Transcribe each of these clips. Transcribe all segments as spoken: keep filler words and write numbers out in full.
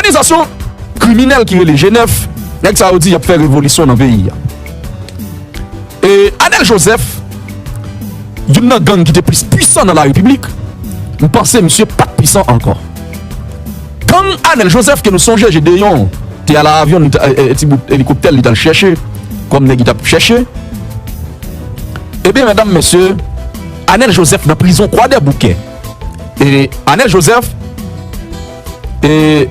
òganizasyon kriminèl ki rele G nèf, nèg sa yo di y ap fè revolisyon nan peyi a. E Anèl Jozèf, youn nan gang ki te plis pwisan nan la repiblik, m panse misye pa t pwisan ankò. Gang Anèl Jozèf ke nou sonje Jedeyon te al a avyon, li ta- e, e, ti bout elikoptè li t al chèche kòm nèg li t ap chèche. Ebyen, medam, mesye, Anèl Jozèf nan prizon Kwadèboukè. E Anèl Jozèf, e,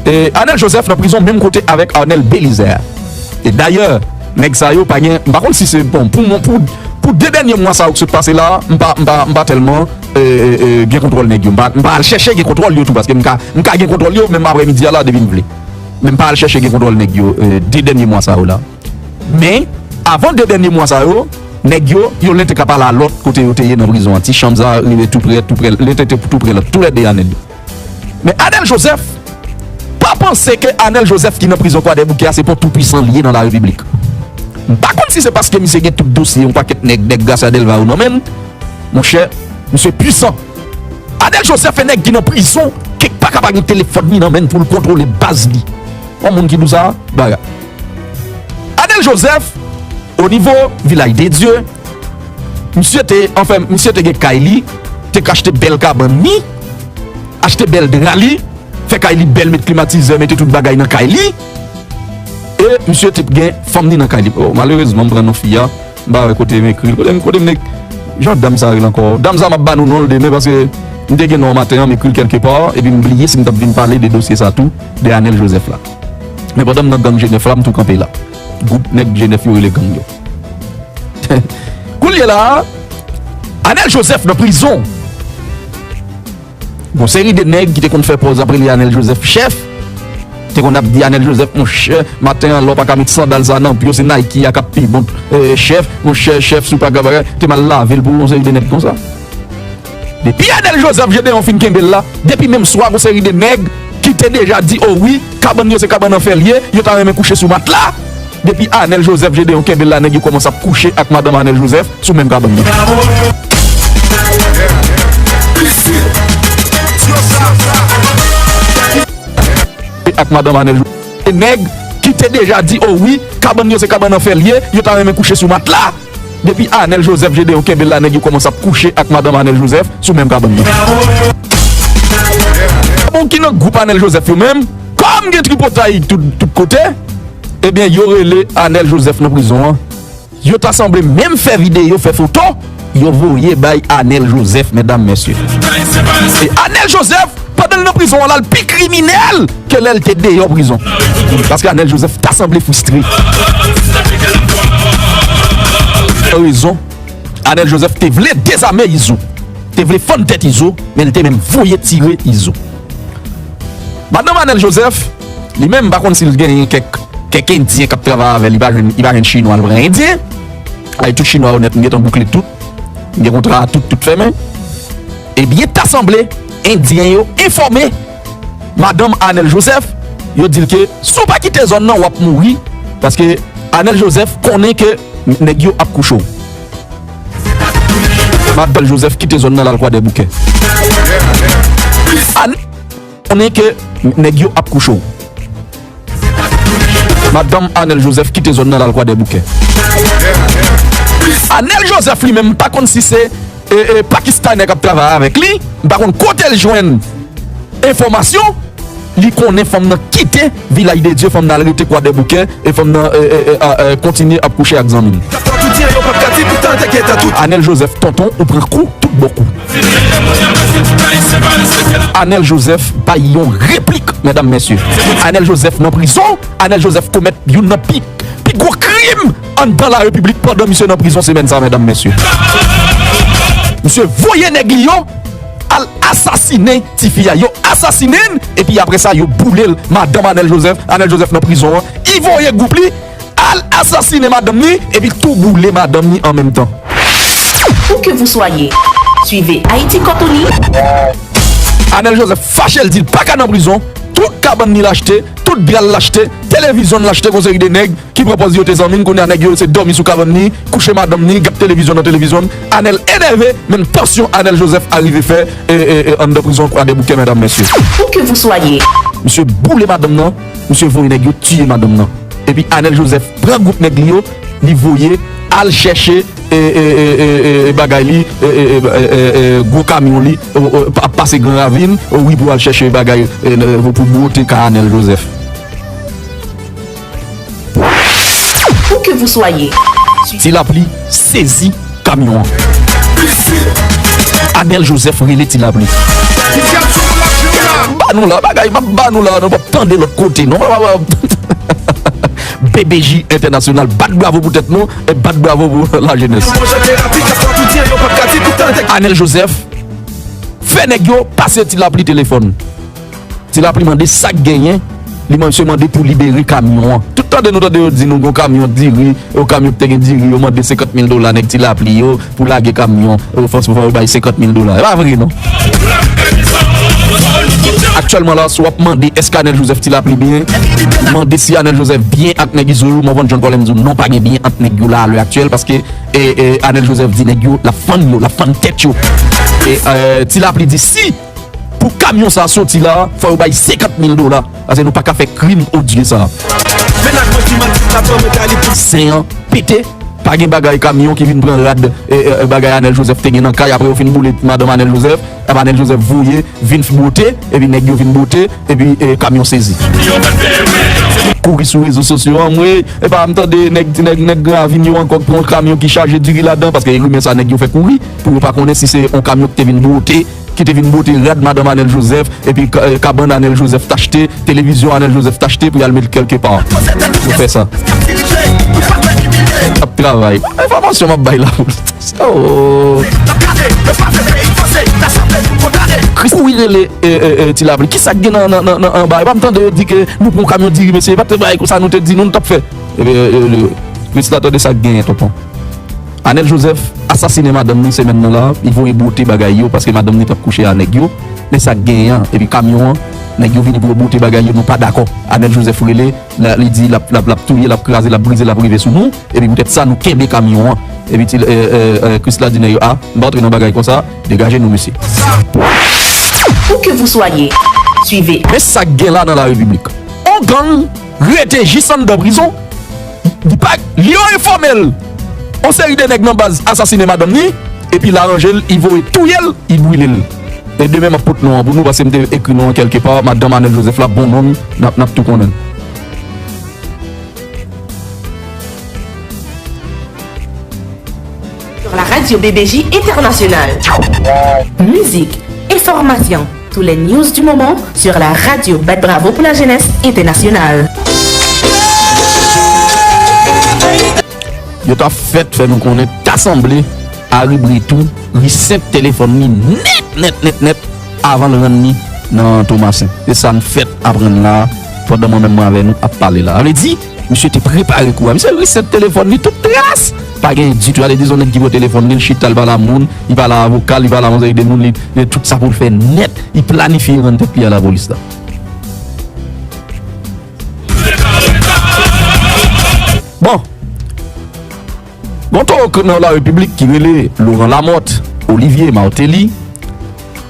e Anèl Jozèf nan prizon menm kote avèk Arnel Belizaire. E dayè, nèg sa yo pa gen, m pa konn si se bon pou mwen, pou, pou de dènye mwa sa yo ki sot pase la, m pa, m pa, m pa tèlman e, e, e, gen kontwòl nèg yo. M pa, m pa al chèche gen kontwòl yo tou, paske m ka, m ka gen kontwòl yo, menm aprèmidi a la, depi m vle. Men m pa al chèche gen kontwòl nèg yo, e, de dènye mwa sa yo la. Men, avan de dènye mwa sa yo, nèg yo, yo lè te ka pale a lòt kote yo te ye nan prizon an. Ti chanm sa rive tou prè, tou prè, lè te, te tou prè lòt, tou lè de Anèl yo. Men Anèl Jozèf, pa panse ke Anèl Jozèf ki nan prizon Kwadèboukè a, se pa yon toupwisan li ye nan la repiblik. M pa konn si se paske misye gen tout dosye yon pakèt nèg, nèg Gracia Delva yo nan men l. Monchè, misye pwisan. Anèl Jozèf, e nèg ki nan prizon, kèk pa ka pa gen telefòn li nan men l pou l kontwole baz li. Yon moun ki di w sa, bagay. Anèl Jozèf, o nivo Vilaj de Dye, misye te, anfen, misye te gen kay li, te ka achte bèl kabann li, achte bèl dra li, fè kay li bèl, met klimatizè, mete tout bagay nan kay li. E misye te gen fanm li nan kay li. Oh, malerezman, m pran non fi a. M pa wè kote m ekri l. Kote m, kote m ek-, jan dam sa rele ankò? Dam sa, m ap ba nou non l demen, paske m te gen non an maten an, m ekri l kèlke pa, epi m bliye si m t ap vin pale de dosye sa tou, de Anèl Jozèf la. Men pandan m nan gang G nèf la, m tou kanpe la. Gwoup nèg G nèf yo rele gang yo. Kounye la, Anèl Jozèf nan prizon. Gon seri de nèg ki te konn fè pòz ap rele Anèl Jozèf chèf. Te konn ap di Anèl Jozèf, monchè, maten an, lè w pa ka met sandal sa nan pye w, se Nike a k ap pi bon, e, chèf, monchè, chèf, si w pa ka bagay, te mal lave l pou yon seri de nèg konsa. Depi Anèl Jozèf Jedeyon fin kenbe l la, depi menm swa, gon seri de nèg ki te deja di, o wi, kabann yo se kabann anfè l ye, yo ta renmen kouche sou matla. Depi Anèl Jozèf Jedeyon kenbe l la, nèg yo kòmanse ap kouche ak madanm Anèl Jozèf sou menm kabann nan. Ak madanm Anèl Jozèf. E nèg ki te deja di, o wi, kabann yo se kabann anfè l ye, yo ta renmen kouche sou matla. Depi Anèl Jozèf Jedeyon kenbe l la, nèg yo kòmanse ap kouche ak madanm Anèl Jozèf sou menm kabann nan. Bon, ki nan gwoup Anèl Jozèf yo menm, kòm gen tripotay tout, tout kote, ebyen, yo rele Anèl Jozèf nan prizon an. Yo ta sanble menm fè videyo, fè foto, yo voye bay Anèl Jozèf, medam, mesye. E Anèl Jozèf, pandan l nan prizon an, l al pi kriminèl ke lè l te deyò prizon. Paske Anèl Jozèf ta sanble fristre. Rezon, Anèl Jozèf te vle dezame Izo, te vle fann tèt Izo, men l te menm voye tire Izo. Madanm Anèl Jozèf, li menm, m pa konn si l genyen kèk, kèk Endyen k ap travay avè l, li pa jwenn, li pa jwenn Chinwa, l pran Endyen. Ay, tout Chinwa onèt, m gentan boukle tout. M gen kontra a tout, tout fèmen. Ebyen, ta sanble, Endyen yo enfòme madanm Anèl Jozèf, yo di l ke si w pa kite zòn nan, w ap mouri, paske Anèl Jozèf konnen ke nèg yo ap kouche w. Madanm Jozèf kite zòn nan, l al Kwadèboukè. Anèl konnen ke nèg yo ap kouche w. Madanm Anèl Jozèf kite zòn nan, l al Kwadèboukè. Anèl Jozèf li menm, m pa konn si se, e, e, Pakistanè k ap travay avèk li, m pa konn kote l jwenn enfòmasyon, li konnen fanm nan kite Vilaj de Dye, fanm nan al rete Kwadèboukè, e fanm nan, e, e, e, a, e, kontinye ap kouche ak zanmi l. Anèl Jozèf, tonton, ou pran kou, tout bon kou. Anèl Jozèf bay yon replik, medam, mesye. Anèl Jozèf nan prizon, Anèl Jozèf komèt youn nan pi, pi gwo krim anndan la repiblik pandan misye nan prizon semèn sa, medam, mesye. Misye voye nèg li yo al asasinen tifi a. Yo asasinen l, epi apre sa, yo boule l. Madanm Anèl Jozèf, Anèl Jozèf nan prizon an, li voye gwoup li al asasinen madanm li, epi tou boule madanm li an menm tan. Où que vous soyez, suivez Haïti Quand on y Anèl Jozèf fache, l di l pa ka nan prizon. Tout kabann li l achte, tout dra l l achte, televizyon l achte, gon seri de nèg ki pran pòz yo te zanmi l, kounye a nèg yo se dòmi sou kabann li, kouche madanm li, gad televizyon nan televizyon. Anèl enève, men tansyon Anèl Jozèf arive fè, e, e, e, anndan prizon Kwadèboukè, medam, mesye. Où que vous soyez. Misye boule madanm nan, misye voye nèg yo tiye madanm nan. Epi Anèl Jozèf pran gwoup nèg li yo, li voye al chèche e, e, e, e, e, e, bagay li, e, e, e, e, e, e, gwo kamyon li, o, o, ap pase Gran Ravin, o, wi, pou al chèche bagay, e, e, pou bwote kay Anèl Jozèf. Où que vous soyez. Ti Lapli sezi kamyon an. Anèl Jozèf rele Ti Lapli. Ba nou la, bagay, m ap ba nou la, nou p ap tande lòt kote, non. B B J Entènasyonal, bat bravo pou tèt nou, e bat bravo pou lajenès. Anèl Jozèf fè nèg yo pase Ti Lapli telefòn. Ti Lapli mande sa k genyen, li misye mande pou libere kamyon an. Tout tande nou tande yo di nou gon kamyon diri, yon kamyon ki te gen diri, yo mande senkant mil dola nèg Ti Lapli yo pou lage kamyon, yo fòs fò yo bay senkant mil dola. E pa vre non. Aktyèlman la, si w ap mande èske Anèl Jozèf Ti Lapli byen, mande si Anèl Jozèf byen ak nèg Izo yo, Morvan John Colem di w non, pa gen byen ant nèg yo la alè aktyèl, paske e, e, Anèl Jozèf di nèg yo, l ap fann yo, l ap fann tèt yo. E, e, Ti Lapli di si pou kamyon sa soti la, fò yo bay senkant mil dola. Paske nou pa ka fè krim odye sa. Mennaj mwen ki manti, la pran mwen kalifi. Sen an pete, pa gen bagay kamyon ki vin pran rad, e, e, e, bagay Anèl Jozèf te gen nan kay, apre yo fin boule madanm Anèl Jozèf, epi Anèl Jozèf voye, vin bwote, epi nèg yo vin bwote, epi, e, kamyon sezi. Kouri sou rezo sosyo an, mwe, epa m tande nèg, nèg, nèg Gran Ravin yo ankò pran kamyon ki chaje diri ladan, paske rimè sa nèg yo fè kouri, pou yo pa konnen si se yon kamyon ki te vin bwote, ki te vin bwote rad madanm Anèl Jozèf, epi ka-, e, kabann Anèl Jozèf t achte, televizyon Anèl Jozèf t achte pou y al met kèlke pa. Yo fè sa. Ap travay. Enfòmasyon m ap bay la. Oh. Chris kouri rele, e, e, e, Ti Lapli. Kisa k gen nan, nan, nan, nan anba? E pa m tande yo di ke nou pran yon kamyon diri, mesye. E pa t bagay konsa nou te di nou, nou t ap fè. Epi, e, e, Chris la tande sa k genyen, tonton. Anèl Jozèf asasinen madanm li semèn nan la, li voye bwote bagay yo paske madanm li t ap kouche a nèg yo. Men sa k genyen an, epi kamyon an, nèg yo vini pou yo bwote bagay yo, nou pa dakò. Anèl Jozèf rele, la, li di l ap, l ap, l ap touye, l ap kraze, l ap brize, l ap rive sou nou, epi poutèt sa nou kenbe kamyon an. Epi ti, e, e, e, Krisla di nèg yo, a, m pa antre nan bagay konsa, degaje nou mesye. Où que vous soyez, suivez. Men sa k gen la nan la repiblik. On gang rete jis anndan prizon. Li pa, li yo enfòme l. On seri de nèg nan baz asasinen madanm li, epi l aranje l, li voye touye l, li brile l. E demen m ap pot non an pou nou, paske m te ekri non an kèlke pa, madanm Anèl Jozèf la, bon nonm, n ap, n ap tou konnen l. Sur la radio B B J Internationale. Musique, information, tous les news du moment sur la radio Bat Bravo pour la Jeunesse Internationale. Yo ta fèt fè nou konnen ta sanble Ari Bretou resèt telefòn li nèt, nèt, nèt, nèt avan l rann li nan Tomasen. Se sa n fèt aprann la, pandan mwen menm mwen avè nou ap pale la. Sa vle di, misye te prepare kou a. Misye resèt telefòn li tout tras. Pa gen ditou. Ale di se yon nèg ki pran telefòn li, l chita, l pale a moun, li pale a avoka l, li pale a yon seri de moun, li, li tout sa pou l fè nèt. Li planifye rann tèt li a lapolis la. Bon. Gon toro nan la repiblik ki rele Laurent Lamothe, Olivier Martelly,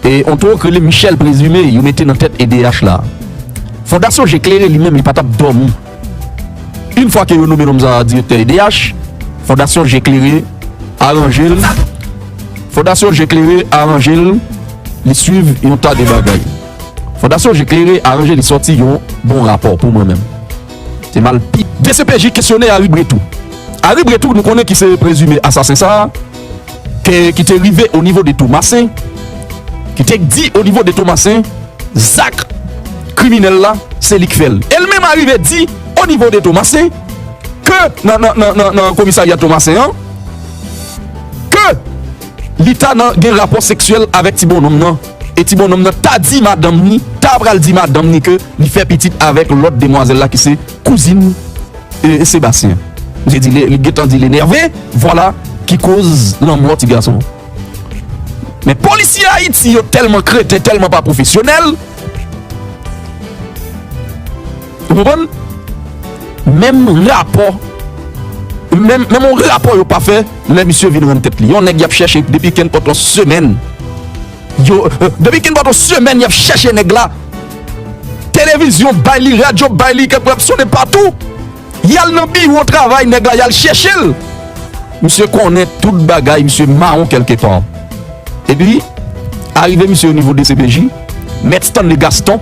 e yon toro ki rele Michel Présumé, yo mete nan tèt E D H la. Fondasyon Je Klere li menm, li pa t ap dòmi. Yon fwa ke yo nonmen nonm sa a direktè E D H, Fondasyon Je Klere aranje l. Fondasyon Je Klere aranje l, li swiv yon ta de bagay. Fondasyon Je Klere aranje li sòti yon bon rapò pou mwen menm. Se mal pi. D C P J kesyone Ari Bretou. Ari Bretou, nou konnen ki se prezime asasen sa a, ke, ki te rive o nivo de Tomasen, ki te di o nivo de Tomasen, zak kriminèl la, se li k fè l. E l menm arive di o nivo de Tomasen, ke nan, nan, nan, nan, nan komisarya Tomasen an, ke li ta nan gen rapò seksyèl avèk ti bonnonm nan. E ti bonnonm nan ta di madanm ni, ta pral di madanm ni ke li fè pitit avèk lòt demwazèl la ki se kouzin, e, e Sebastyen. Misye di, li, li gentan di l enève, vwala ki koz lanmò ti gason. Men polisye Ayiti yo tèlman kreten, tèlman pa pwofesyonèl. Ou konprann? Menm rapò, menm, menm yon rapò yo pa fè lè misye vin rann tèt li. Yon nèg y ap chèche depi kenpòt yon semèn. Yo, euh, depi kenpòt yon semèn y ap chèche nèg la. Tele televizyon bay li, radyo bay li, kèk ap sonnen patou. Y al nan biwo travay nèg la, y al chèche l. Misye konnen tout bagay, misye mawon kèlkepa. Epi, arive misye o nivo D C P J, Mèt Stanley Gaston,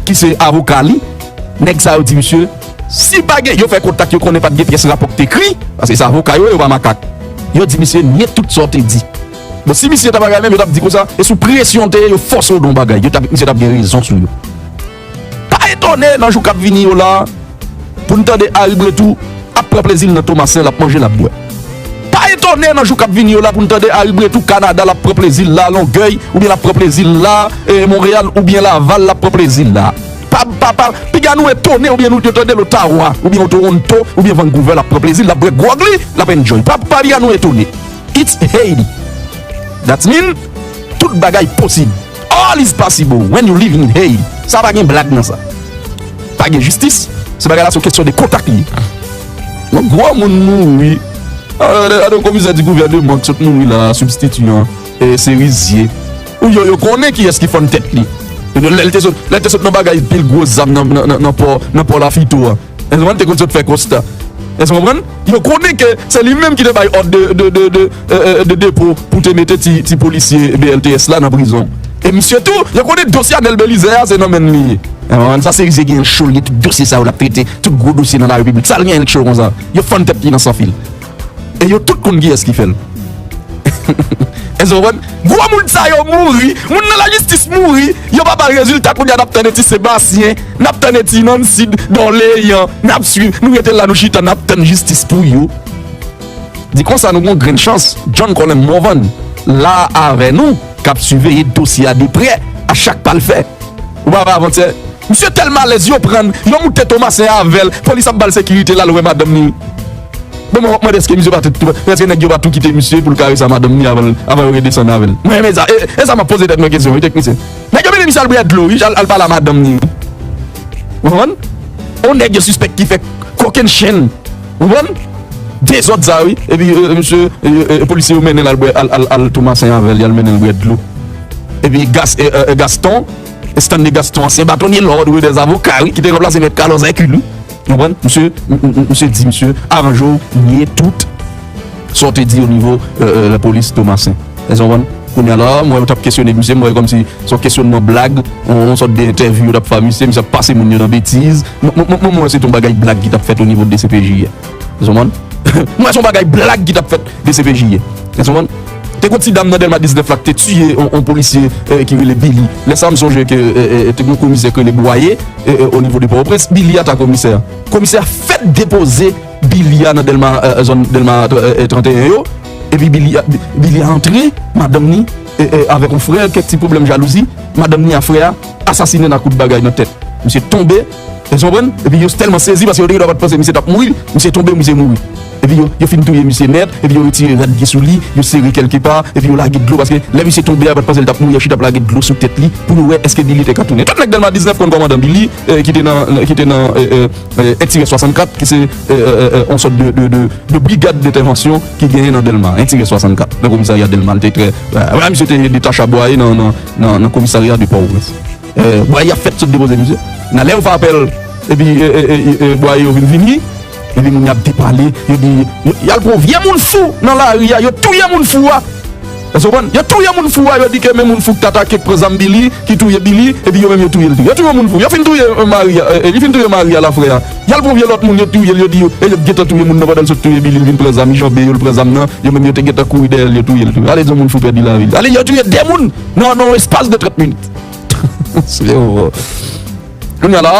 ki se avoka li, nèg sa yo di misye, si pa gen, yo fè kontak, yo konnen pa t gen pyès rapò ki te ekri, paske se avoka yo, yo pa makak. Yo di misye, nye tout sa w te di. Bon, si misye ta bagay menm, yo t ap di konsa, e sou presyon te ye, yo fòse w nan yon bagay, yo t ap, misye t ap gen rezon sou yo. Pa etone nan jou k ap vini yo la, pou n tande Harry Bretou ap pran plezi l nan Tomasen, l ap manje, l ap bwè. Pa etone nan jou k ap vini yo la pou n tande Harry Bretou Kanada, l ap pran plezi l la Longèy, oubyen l ap pran plezi l la e Monreyal, oubyen Laval, l ap pran plezi l la. Pa, pa, pa, piga nou etone oubyen nou te tande l Otawa, oubyen Toronto, oubyen Vancouver, l ap pran plezi l, l ap bwè gwòg li, l ap enjoy. Pa, pa piga nou etone. It's Haiti. That mean, tout bagay posib. All is possible when you live in Haiti. Sa pa gen blag nan sa. Pa gen jistis. Se bagay la se yon kesyon de kontak li ye. Yon gwo moun mouri. Ade yon komisè di gouvèneman ki sot mouri la, sibstityan, e, Serizier. Ou yo, yo konnen kiyès ki fann tèt li. Lè l te sot, lè l te sot nan bagay pil gwo zam nan, nan, nan, nan pò, nan pò Lafito a. Èske w konprann? Te konn sot fè konsta. Èske w konprann? Yo konnen ke se li menm ki te bay òd de, de, de, de, e, e, de depo pou te mete ti, ti polisye B L T S la nan prizon. E misye tou, yo konnen dosye Anèl Belizaire a, se nan men li ye. Èske w konprann? Sa Serizier gen cho, li gen tout dosye sa yo l ap trete, tout gwo dosye nan larepiblik. Sa l gen cho konsa? Yo fann tèt li nan sanfil. E yo tout konn kiyès ki fè l. Èske w konprann? Gwo moun sa yo mouri, moun nan lajistis mouri, yo pa bay rezilta, kounye a n ap tann ti Sebastien, n ap tann ti Nancy, Dorlean, n ap swiv, nou rete la, nou chita, n ap tann jistis pou yo. Di konsa, nou gen yon grenn chans, John Colin Morvan la avè nou, k ap siveye dosye a de prè, a chak pa l fè. Ou pa wè avantyè, misye tèlman alèz, yo pran l, yo moute Tomasen avè l, polis ap ba l sekirite, l al wè madanm li. Bon, mwen, mwen, èske misye pa te tou, èske nèg yo pa tou kite misye pou l karese a madanm li avan, avan yo redesann avè l? Mwen, men sa, e, e sa m ap poze tèt mwen kesyon, wi, teknisyen. Nèg yo mete misye al bwè dlo, wi, al, al pale a madanm li, wi. Ou konprann? On nèg yo sispèk ki fè kokenn chenn. Ou konprann? Dezòd sa, wi. Epi, e, misye, e, e, polisye yo mennen l al bwè, al, al, al Tomasen avè l, y al mennen l bwè dlo. Epi Gas-, e, e, e, Gaston, Stanley Gaston, ansyen batonye lòd, wi, dèz avoka, wi, ki te ranplase mèt Carlos Hercule, wi. Ou konprann? Misye, m, m, m, misye di, misye, aranje w, nye tout sa w te di o nivo, e, e, lapolis Tomasen. Èske w konprann? Kounye a la, mwen, yo t ap kesyone misye, mwen, kòmsi se yon kesyonman blag, yon, yon sòt de entèvyou yo t ap fè a misye, misye ap pase moun yo nan betiz. Mwen, mwen, mwen, mwen, se te yon bagay blag ki t ap fèt o nivo de D C P J a. Èske w konprann? Mwen, se yon bagay blag ki t ap fèt de D C P J a. Èske w konprann? Te gon ti dam nan Dèlma diznèf la ki te tiye yon, yon polisye, e, ki rele Billy. Lè sa a, m sonje ke, e, e, te gon komisè ki rele Bwaye, e, e, o nivo de Pòtoprens. Billy a ta komisè a. Komisè a fèk depoze Billy a nan Dèlma, e, zòn Dèlma, e, e, trannteyen yo. Epi Billy a, Billy a antre, madanm ni, e, e, avèk yon frè, kèk ti pwoblèm jalouzi, madanm ni a frè a asasinen nan kout bagay nan tèt. Misye tonbe, èske w konprann? Epi yo tèlman sezi paske yo te gentan pa t panse misye t ap mouri, misye tonbe, misye mouri. Epi yo, yo fin touye misye nèt, epi yo retire rad ki sou li, yo sere kèlkepa, epi yo lage dlo paske lè misye tonbe a, yo pa t panse l t ap mouri, yo chita ap lage dlo sou tèt li pou yo wè èske Billy te ka tounen. Tout nèg Dèlma diznèf konn kòmandan Billy, e, ki te nan, ki te nan, e, e, e, en tirè swasannkat, ki se, e, e, e, e, yon sòt de, de, de, de brigad dentèvansyon ki genyen nan Dèlma, en tirè swasannkat, nan komisarya Dèlma, li te trè, e, misye te detache a Bwaye nan, nan, nan, nan komisarya de Pòtoprens. E, Bwaye ap fèk sot depoze misye. Nan lè yo fè apèl, epi, e, e, e, e, Bwaye yo vin vini, epi moun y ap depale, yo di, yo, y al pran yon vye moun fou nan lari a, yo touye moun fou a. Èske w konprann? Yo touye moun fou a, yo di ke men moun fou ki t atake, ki pran zam Billy, ki touye Billy, epi yo menm yo touye l tou. Yo touye moun fou. Yo fin touye, e, mari a, e, e, li fin touye mari a la frè a. Y al pran vye lòt moun, yo touye l, yo di yo, e yo t gentan touye moun nan pandan l sot touye Billy, l vin pran zam, li janbe yo, l pran zam nan, yo menm yo te gentan kouri dèyè l, yo touye l tou. Ale di yon moun fou pèdi lavi l. Ale, yo touye de moun nan, nan yon espas de trant minit. Se yon Kounye a la,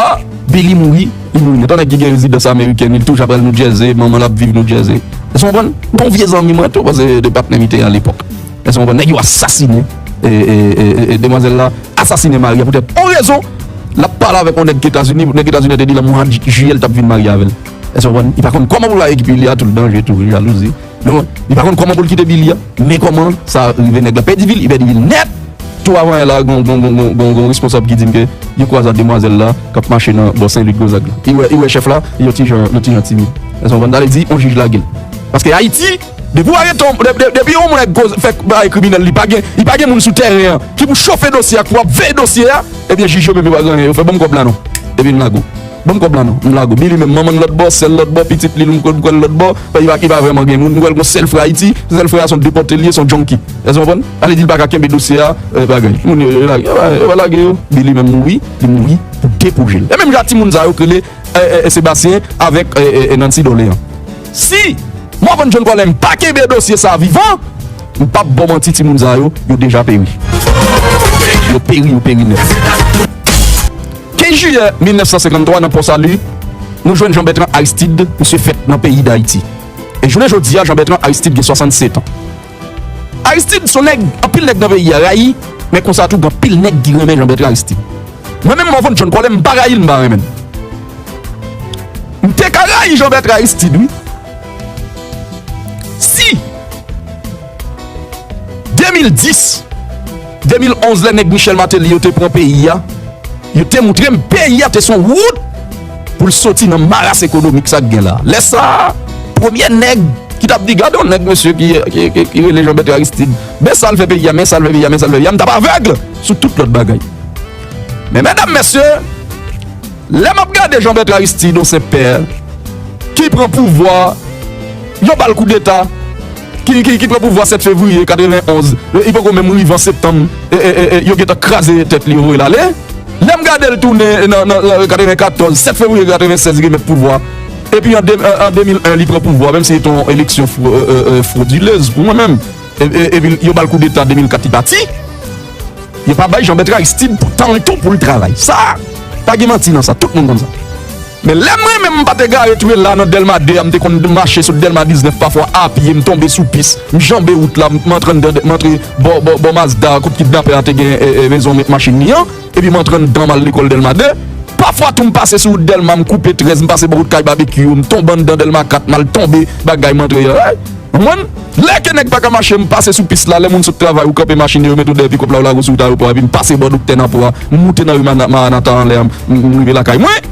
Billy mouri, li mouri nèt. Yon nèg ki gen rezidans amerikèn, li toujou ap al New Jersey, manman l ap viv New Jersey. Èske w konprann? Bon vye zanmi mwen tou, paske de patnè m te ye alepòk. Èske w konprann? Nèg yo asasinen, e, e, e, e, e, demwazèl la, asasinen mari a poutèt yon rezon, l ap pale avèk yon nèg Etazini, nèg Etazini te di l an mwa jiyè l t ap vin marye avè l. Èske w konprann? Li pa konn kòman pou l ekip li a, tout danje, tou, jalouzi. Donk, li pa konn kòman pou l kite Billy a, men kòman sa rive nèg la pèdi vi l, li pèdi vi l nèt. Tou avan yè la, gon, gon, gon, gon, gon, gon responsab ki di m ke yo kwaze ak demwazèl la k ap mache nan bò Sen Lik Gonzag la. Li wè, li wè chèf la, li yon ti jan, yon ti jan timid. Èske w konprann? Sa vle di, yon jij lage l. Paske Ayiti, depi w arete yon, de, de, depi yon moun fè bagay kriminèl, li pa gen, li pa gen moun sou tèren an ki pou chofe dosye a, ki pou ap veye dosye a, Ebyen, jij yo menm yo pa gen anyen, yo fè ban m kòb la non. Epi m lage w. Ban m kòb la non, m lage w. Billy menm, manman l lòt bò, sè l lòt bò, pitit li, m kwè l lòt bò, li pa, li pa vrèman gen moun. M kwè l gon sèl frè Ayiti, sèl frè a se yon depòte li ye, se yon junkie. Èske w konprann? Sa vle di l pa ka kenbe dosye a, bagay. Moun yo, yo lage, yo pa, yo pa lage yo. Billy menm mouri, li mouri pou de pwojè l. E menm jan ak timoun sa yo k rele, e, e, e, Sebastien avèk, e, e, e, Nancy Dorléans. Si Morvan John Colem pa kenbe dosye sa vivan, m p ap ba w manti, timoun sa yo, yo deja peri. Yo peri, yo peri nèt. Kenz jiyè mil nèf san senkanntwa, nan Pò Sali, nou jwenn Jean Bertrand Aristide, misye fèt nan peyi Dayiti. E jounen jodi a, Jean Bertrand Aristide gen swasannsèt an. Aristide se yon nèg, anpil nèg nan peyi a rayi, men konsa tou, gen anpil nèg ki renmen Jean Bertrand Aristide. Mwen menm, Morvan John Colem, m pa rayi l, m pa renmen l. M te ka rayi Jean Bertrand Aristide, wi. Si de mil dis, de mil onz, lè nèg Michel Martelly yo te pran peyi a, yo te montre m peyi a te sou wout pou l soti nan maras ekonomik sa k gen la. Lè sa a, premye nèg ki t ap di, "Gade yon nèg, mesye, ki, ki, ki, ki rele Jean Bertrand Aristide. Men sa l fè peyi a, men sa l fè peyi a, men sa l fè peyi a," m t ap avèg sou tout lòt bagay. Men, medam, mesye, lè m ap gade Jean Bertrand Aristide, yon senp pè, ki pran pouvwa, yo ba l koudeta, ki, ki, ki pran pouvwa sèt fevriye katrevenn onz, e, li poko menm rive an septanm, e, e, e, e, yo gentan kraze tèt li, yo voye l ale. Lè m gade l tounen nan, nan, nan katrevenkatòz, sèt fevriye katrevennsèz, li remèt pouvwa. Epi an de, an, an de mil en, li pran pouvwa, menm si se te yon eleksyon fro-, e, e, e, frodilez pou mwen menm. E, e, epi yo ba l koudeta de mil kat, li pati. Yo pa bay Jean Bertrand Aristide pou tan tou pou l travay. Sa, pa gen manti nan sa, tout moun konn sa. Men lè mwen menm m pa te gare tou la nan Dèlma de a, m te konn mache sot Dèlma diznèf pafwa a pye, m tonbe sou pis, m janbe wout la, m antre anndan, m antre bò, bò, bò Mazda, kot kidnapè a te gen, e, e, mezon machin li an, epi m antre anndan, m al lekòl Dèlma de. Pafwa tou m pase sou wout Dèlma, m koupe trèz, m pase bò kot kay Babekyou, m tonbe anndan Dèlma kat, m al tonbe, bagay m antre, e, Konprann? Lè ke nèg pa ka mache, m pase sou pis la, lè moun sot travay, ou kanpe machin yo, yo mete w dèyè pikòp la, ou lage w sou wout ayewopò a, epi m pase bò Doktè Napo a, m moute nan ri Mana-, Maranatha anlè a, m, m, m rive lakay mwen.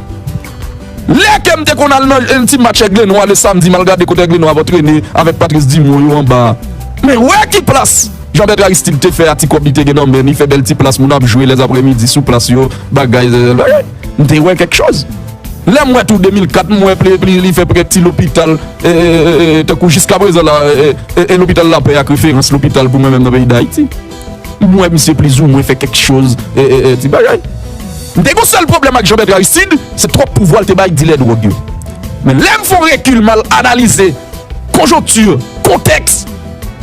Lè ke m te konn al nan yon ti match Aigle Noir le samedi, m al gade kote Aigle Noir ap antrene avèk Patrice Dumont yo anba a. Men wè ki plas Jean Bertrand Aristide te fè a ti kòb li te gen nan men li, fè bèl ti plas, moun ap jwe lèzapremidi sou plas yo, bagay, bagay. M te wè kèk choz. Lè m wè tou de mil kat, m wè pli, pli, li fè kèk ti lopital, e, e, e, e, tankou jiskaprezan la, e, e, e, lopital Lapè ak referans lopital pou mwen menm nan peyi Dayiti. M wè misye plizoumwen fè kèk choz, e, e, e, ti bagay. M te gon sèl pwoblèm ak Jean Bertrand Aristide, se twòp pouvwa l te bay dilè dwòg yo. Men lè m fè yon rekil, m al analize konjonkti, kontèks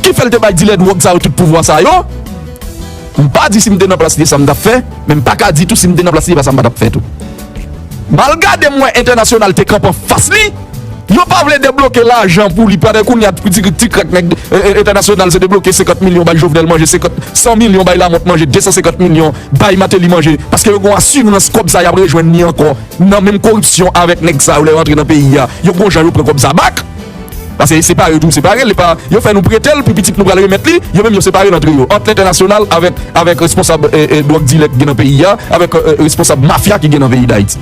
ki fè l te bay dilè dwòg sa yo tout pouvwa sa yo, m pa di si m te nan plas li e sa m t ap fè, men m pa ka di tou si m te nan plas li e pa sa m pa t ap fè tou. M al gade, m wè entènasyonal te kanpe anfas li, yo pa vle debloke lajan pou li, pandan kounye a ti, ti krak nèg, e, e, entènasyonal se debloke senkant milyon bay Jovenel manje, senkant, san milyon bay Lamothe manje, de san senkant milyon bay Martelly manje, paske yo gon asirans kòb sa y ap rejwenn li ankò nan menm koripsyon avèk nèg sa yo lè yo antre nan peyi a, yo gon jan yo pran kòb sa back. Paske separe yo tou separe, li pa, yo fè nou prete l pou pitit nou pral remèt li, yo menm yo separe l antre yo, ant lentènasyonal avèk, avèk responsab, e, e, dwòg dilè ki gen nan peyi a, avèk, e, e, responsab mafya ki gen nan peyi Dayiti.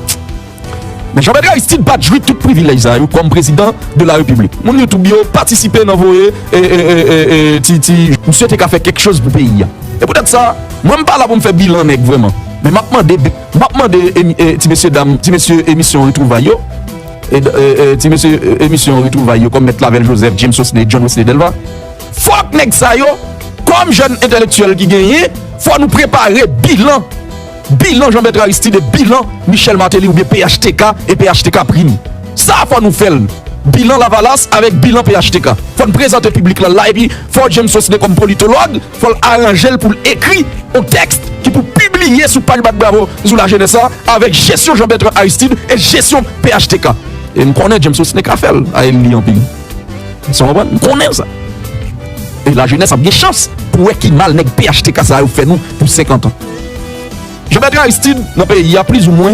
Men Jean Bertrand Aristide pa t jwi tout privilèj sa yo kòm prezidan de la repiblik. Moun YouTube yo patisipe nan voye, e, e, e, e, e, ti, ti, misye te ka fè kèk choz pou peyi a. E poutèt sa, mwen m pa la pou m fè bilan nèg vrèman. Men m ap mande, m ap mande emi-, e, ti mesye dam, ti mesye emisyon Retwouvay yo, e, e, e, ti mesye, e, emisyon Retwouvay yo, kòm Mèt Lavèl Joseph, James Sosne, John Wesley Delva. Fòk nèg sa yo, kòm jèn entèlektyèl ki genyen, fò nou prepare bilan. Bilan Jean Bertrand Aristide e bilan Michel Martelly oubyen P H T K e P H T K Prim. Sa a fò nou fè l. Bilan Lavalas avèk bilan P H T K. Fò n prezante piblik lan la, epi fò James Sosne kòm politològ, fò l aranje l pou l ekri yon tèks ki pou pibliye sou paj Bat Bravo sou lajenès la avèk jesyon Jean Bertrand Aristide e jesyon P H T K. E m konnen James Sosne ka fè l, a, e l li anpil. Sa w konprann? M konnen sa. E lajenès ap gen chans pou wè ki mal nèg P H T K sa yo fè nou pou senkant an. Jean Bertrand Aristide nan peyi a, plizoumwen,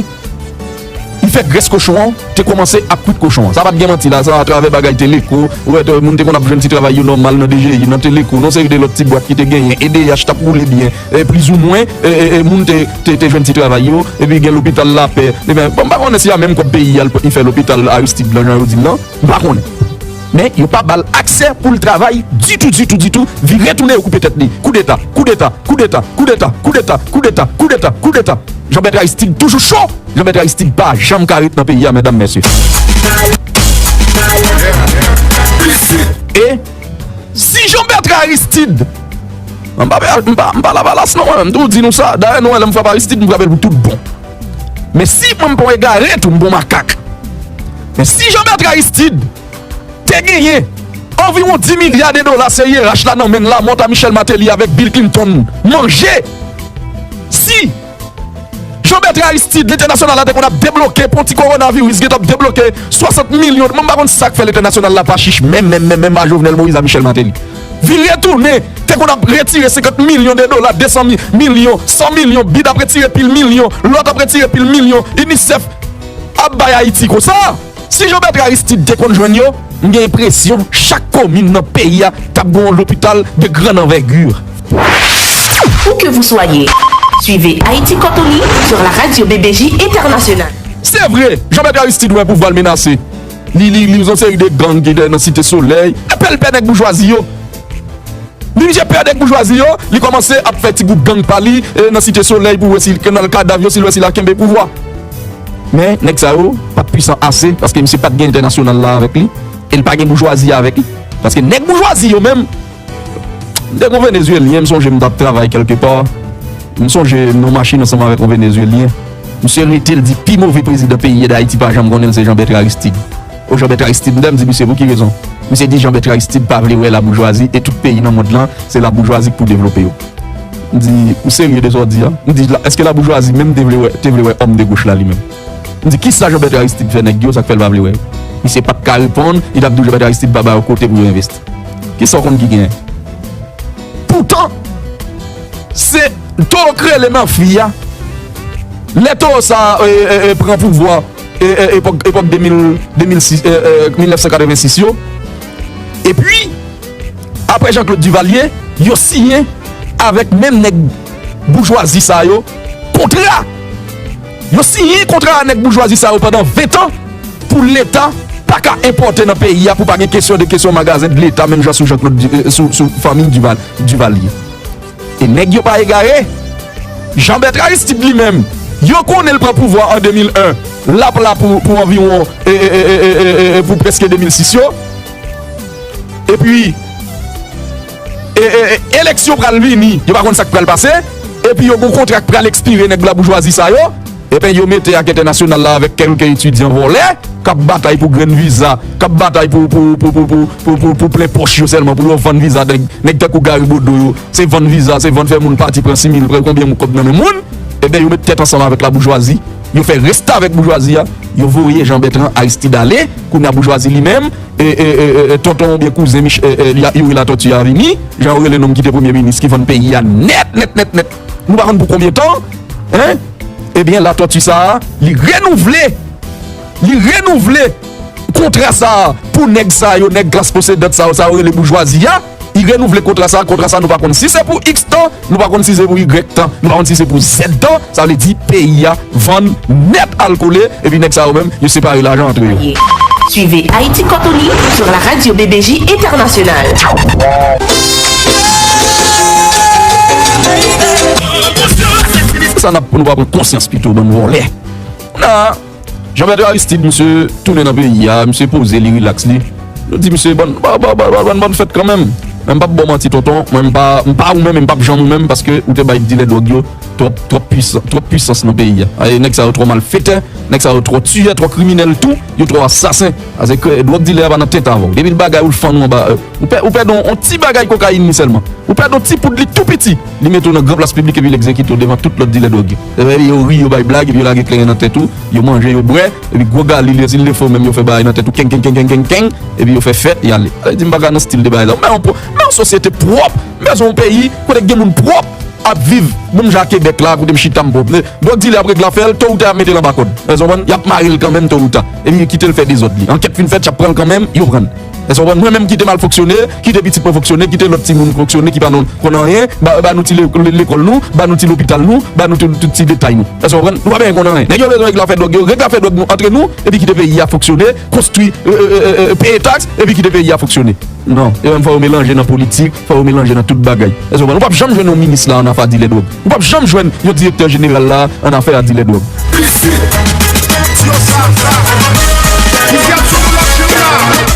li fè grès kochon an te kòmanse ak kwit kochon an. Sa pa t gen manti la, sa atravè bagay Teleco, ou wè, moun te konn ap jwenn ti travay yo nòmal nan D G I, nan Teleco, nan seri de lòt ti bwat ki te genyen, E D H t ap woule byen, e plizoumwen, e, e, e, moun te, te, te jwenn ti travay yo, epi gen lopital Lapè. Ebyen, bon, m pa konnen si a menm kòb peyi a l fè lopital Aristide lan, jan yo di l lan, m pa konnen. Men yo pa ba l aksè pou l travay ditou, ditou, ditou. Vire tounen, yo koupe tèt li. Koudeta, koudeta, koudeta, koudeta, koudeta, koudeta, koudeta, koudeta. Jean Bertrand Aristide toujou cho. Jean Bertrand Aristide pa janm ka ret nan peyi a, medam, mesye. E si Jean Bertrand Aristide, m pa, m pa, m pa Lavalas non, mwen menm tou, di nou sa. Dayè, nou wè lè m frape Aristide, m frape l pou tout bon. Men si mwen m pa yon egare tou, m pa yon makak. Men si Jean Bertrand Aristide te genyen anviwon dis milya de dola C I R H la nan men l, Lamothe a Michel Martelly avèk Bill Clinton manje. Si Jean Bertrand Aristide, lentènasyonal la te konn ap debloke pou ti kowonaviris, gen t ap debloke swasant milyon, mwen m pa konn sa k fè lentènasyonal la pa chich menm, menm, menm, menm a Jovenel Moïse a Michel Martelly. Vire tounen, te konn ap retire senkant milyon de dola, desan milyon, san milyon, bid ap retire pil milyon, lòt ap retire pil milyon, UNICEF ap bay Ayiti konsa. Si Jean Bertrand Aristide te konn jwenn yo, m gen enpresyon chak komin nan peyi a t ap gen yon lopital de grande envergure. Où que vous soyez, suivez Haïti Quarterly sur la radio B B J Internationale. Se vre, Jean Bertrand Aristide wè pouvwa l menase. Li, li, li yon seri de gang ki nan Site Solèy. Epi l pè nèg boujwazi yo. Li misye pè nèg boujwazi yo, li kòmanse ap fè ti gwoup gang pa li nan Site Solèy pou wè si l kenal kadav yo, si l wè si l a kenbe pouvwa. Men nèg sa yo pa t pwisan ase, paske misye pa t gen entènasyonal la avèk li, e l pa gen boujwazi a avèk li. Paske nèg boujwazi yo menm, m te gen yon Venezuelyen, m sonje m t ap travay kèlkepa, m sonje m nan machin ansanm avèk yon Venezuelyen. Misye rete, l di pi move prezidan peyi Dayiti pa janm konnen l se Jean Bertrand Aristide. O Jean Bertrand Aristide, m di misye pou ki rezon? Misye di Jean Bertrand Aristide pa vle wè laboujwazi e tout peyi nan mond lan se laboujwazi k pou devlope yo. M di, ou serye de sa w di a? M di, èske laboujwazi menm te vle wè, te vle wè òm de goch la li menm? M di, kisa Jean Bertrand Aristide fè nèg yo, sa k fè l pa vle wè yo? Misye pa t ka reponn, li t ap di w Jean Bertrand Aristide pa ba yo kote pou yo envesti. Kisa w konn ki genyen? Poutan, se towo k rele nan fi a. Lè towo sa a pran pouvwa, epòk, epòk de mil, de mil sis, mil nèf san katrevensis yo. Epi, apre Jean Claude Duvalier, yo siyen avèk menm nèg boujwazi sa yo kontra. Yo siyen kontra a nèg boujwazi sa yo pandan ven tan pou Leta pa ka enpòte nan peyi a, pou pa gen kesyon de kesyon magazen de Leta, menm jan sou Jean Claude, sou, sou fanmi Duval, Duvalier. E nèg yo pa egare. Jean Bertrand Aristide li menm, yo konnen l pran pouvwa an de mil en, l ap la pou, pou anviwon, e, e, e, e, e, e, e, pou prèske de mil sis yo. Epi, e, e, e, eleksyon pral vini, yo pa konn sa k pral pase. Epi yo gon kontra k pral ekspire nèg laboujwazi sa yo. Ebyen, yo mete ak entènasyonal la avèk kèlke etidyan vòlè k ap batay pou grenn viza, k ap batay pou, pou, pou, pou, pou, pou, pou, pou plen pòch yo sèlman, pou yo vann viza nèg, nèg tankou Gary Bodeau yo. Se vann viza, se vann fè moun pati pran sis mil, pran konbyen kòb nan men moun. Ebyen, yo met tèt ansanm avèk laboujwazi. Yo fè restavèk boujwazi a. Yo voye Jean Bertrand Aristide ale. Kounye a boujwazi li menm, e, e, e, e, e, tonton oubyen kouzen Mich, e, e, li a, Youri Latortue a vini. Jan yo rele nonm ki te premye minis ki vann peyi a nèt, nèt, nèt, nèt. Nou pa konn pou konbyen tan. Hein? Ebyen, Latortue sa a, li renouvle, li renouvle kontra sa a pou nèg sa yo, nèg klas posedant sa yo, sa yo rele boujwazi a. Li renouvle kontra sa a, kontra sa a nou pa konn si se pou iks tan, nou pa konn si se pou igrèk tan, nou pa konn si se pou zèd tan, sa vle di peyi a vann nèt al kole, epi nèg sa yo menm, yo separe lajan antre yo. Suivez Haïti Quarterly sur la radio B B J Internationale. Sa n ap, nou pa pran konsyans pito, bann vòlè. Kounye a, Jean Bertrand Aristide, misye tounen nan peyi a, misye poze li, rilaks li. Nou di misye, bann, bann, bann, bann, bann, bann fèt kanmenm. Men m p ap ba w manti, tonton, mwen m pa, m pa ou menm, m p ap janm ou menm, paske ou te bay dilè dwòg yo twòp, twòp pwisan, twòp pwisans nan peyi a. Ay, nèg sa yo twò malfetè, nèg sa yo twò tiyè, twò kriminèl tou, yo twò asasen. Paske dwòg dilè a pa nan tèt avè w. Depi l bagay ou, l fann ou anba, euh, ou pè, ou pèdi yon, yon ti bagay kokayin li sèlman. Ou pèdi yon ti poud li tou piti, li mete w nan gran plas piblik epi l egzekite w devan tout lòt dilè dwòg yo. Epi yo ri, yo bay blag, epi yo lage kleren nan tèt ou, yo manje, yo bwè, epi gwo gali li, si l lefo menm yo fè bagay nan tèt ou, kenk, kenk, kenk, kenk, kenk, kenk, epi yo fè fèt, y ale. Sa vle di m pa ka nan stil de bagay sa. Men yon po-, men yon sosyete pwòp, m bezwen yon peyi kote gen moun pwòp ap viv, menm jan ak Kebèk la, kote m chita m pwòp. Men dwòg dilè ap regle afè l, to ou ta y ap mete l anba kòd. Ou konprann? Y ap mare l kanmenm, to ou ta. Epi yo kite l fè dezòd li. Ankèt fin fèt, y ap pran l kanmenm, yo pran l. Èske w konprann? Mwen menm kite m al fonksyone, kite pitit mwen fonksyone, kite lòt timoun fonksyone ki pa nou konn anyen, ba, ba nou ti le-, le-, lekòl nou, ba nou ti lopital nou, ba nou tout, tout ti detay nou. Èske w konprann? Nou pa bezwen konn anyen. Nèg yo bezwen règle afè dwòg yo, règle afè dwòg nou antre nou, epi kite peyi a fonksyone, konstwi, e, e, e, e, peye taks, epi kite peyi a fonksyone. Non, yo menm fò yo melanje nan politik, fò yo melanje nan tout bagay. Èske w konprann? Ou p ap janm jwenn yon minis la an afè a dilè dwòg. Ou p ap janm jwenn yon direktè jeneral la an afè a dilè dwòg.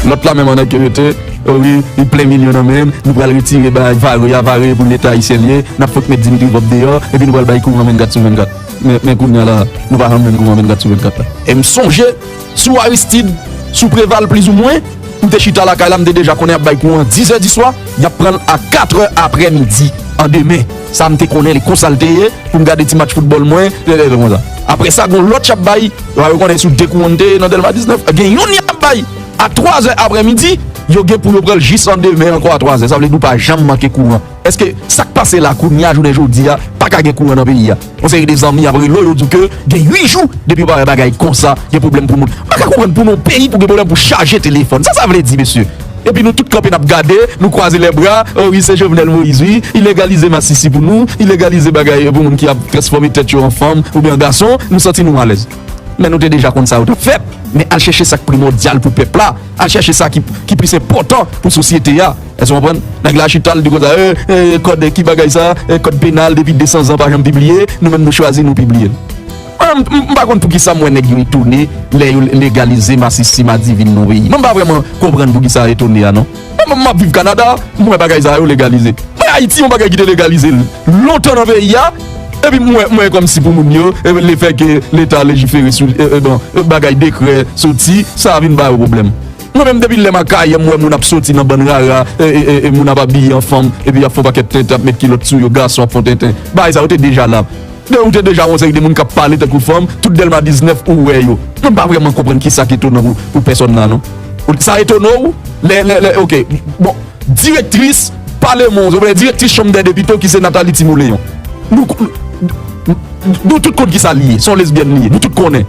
Lòt la menm an nèg yo rete, o wi, li plen milyon nan men l, nou pral retire bay Vare a, Vare pou Leta ayisyen l ye, n ap fouti met Dimitri Vorbe deyò, epi nou pral bay kouran vennkat sou vennkat. Men, men kounye a la, nou pa janm jwenn kouran vennkat sou vennkat la. E m sonje, sou Aristide, sou Preval plizoumwen, m te chita lakay la, m te deja konnen y ap bay kouran dizè di swa, y ap pran l a katrè aprèmidi an demen. Sa m te konnen, li konsa l te ye, pou m gade ti match foutbòl mwen, lè, lè, lè, konsa. Apre sa, gon lòt y ap bay, yo konnen sou de kouran n te ye nan Dèlma diznèf, gen youn y ap bay a twazè aprèmidi, yo gen pou yo pran l jis an demen ankò a twazè. Sa vle di w pa janm manke kouran. Èske sa k pase la kounye a, jounen jodi a, pa ka gen kouran nan peyi a? Yon seri de zanmi ap rele w, yo di w ke gen uit jou depi w pa wè bagay konsa, gen pwoblèm pou moun. M pa ka konprann pou nou peyi pou gen pwoblèm pou chaje telefòn. Sa sa vle di, mesye? Epi nou tout kanpe n ap gade, nou kwaze lè bra, o wi, se Jovenel Moïse, wi, li legalize masisi pou nou, li legalize bagay pou moun ki ap transfòme tèt yo an fanm oubyen an gason, nou santi nou alèz. Men nou te deja konn sa yo t ap fèt. Men al chèche sa k primòdyal pou pèp la. Al chèche sa ki, ki plis enpòtan pou sosyete a. Èske w konprann? Nèg la chita, l di konsa, e, e, kòd, ki bagay sa, e, kòd penal depi de san zan pa janm pibliye, nou menm nou chwazi nou pibliye l. Mwen, m, m, m pa konn poukisa m wè nèg yo etone lè yo legalize masisi madivin nan peyi. Mwen m pa vrèman konprann poukisa etone a, non. Mwen, mwen, m ap viv Kanada, m wè bagay sa yo legalize. Mwen, Ayiti, yon bagay ki te legalize l lontan nan peyi a, epi m wè, m wè kòmsi pou moun yo, e, lefètke Leta lejifere sou, e, e, bon, e, bagay dekrè soti, sa vin ba yo pwoblèm. Mwen menm, depi lè m ak Kayè, m wè moun ap soti nan bann rara, e, e, e, e, moun ap abiye an fanm, epi y ap fè yon pakèt tenten, ap met kilòt sou yo, gason ap fè tenten. Bagay sa yo te deja la. De, ou te deja wè yon seri de moun k ap pale tankou fanm, tout Dèlma diznèf ou wè yo. Mwen pa vrèman konprann kisa k etonan pou, pou pèsòn la, non. Ou, sa etone w? Lè, lè, lè, oke. Bon, direktris paleman, oubyen direktris chanm dè depite w ki se Nathalie Timoleon. Nou, nou, nou tout konn kisa li ye, se yon lesbyèn li ye, nou tout konnen.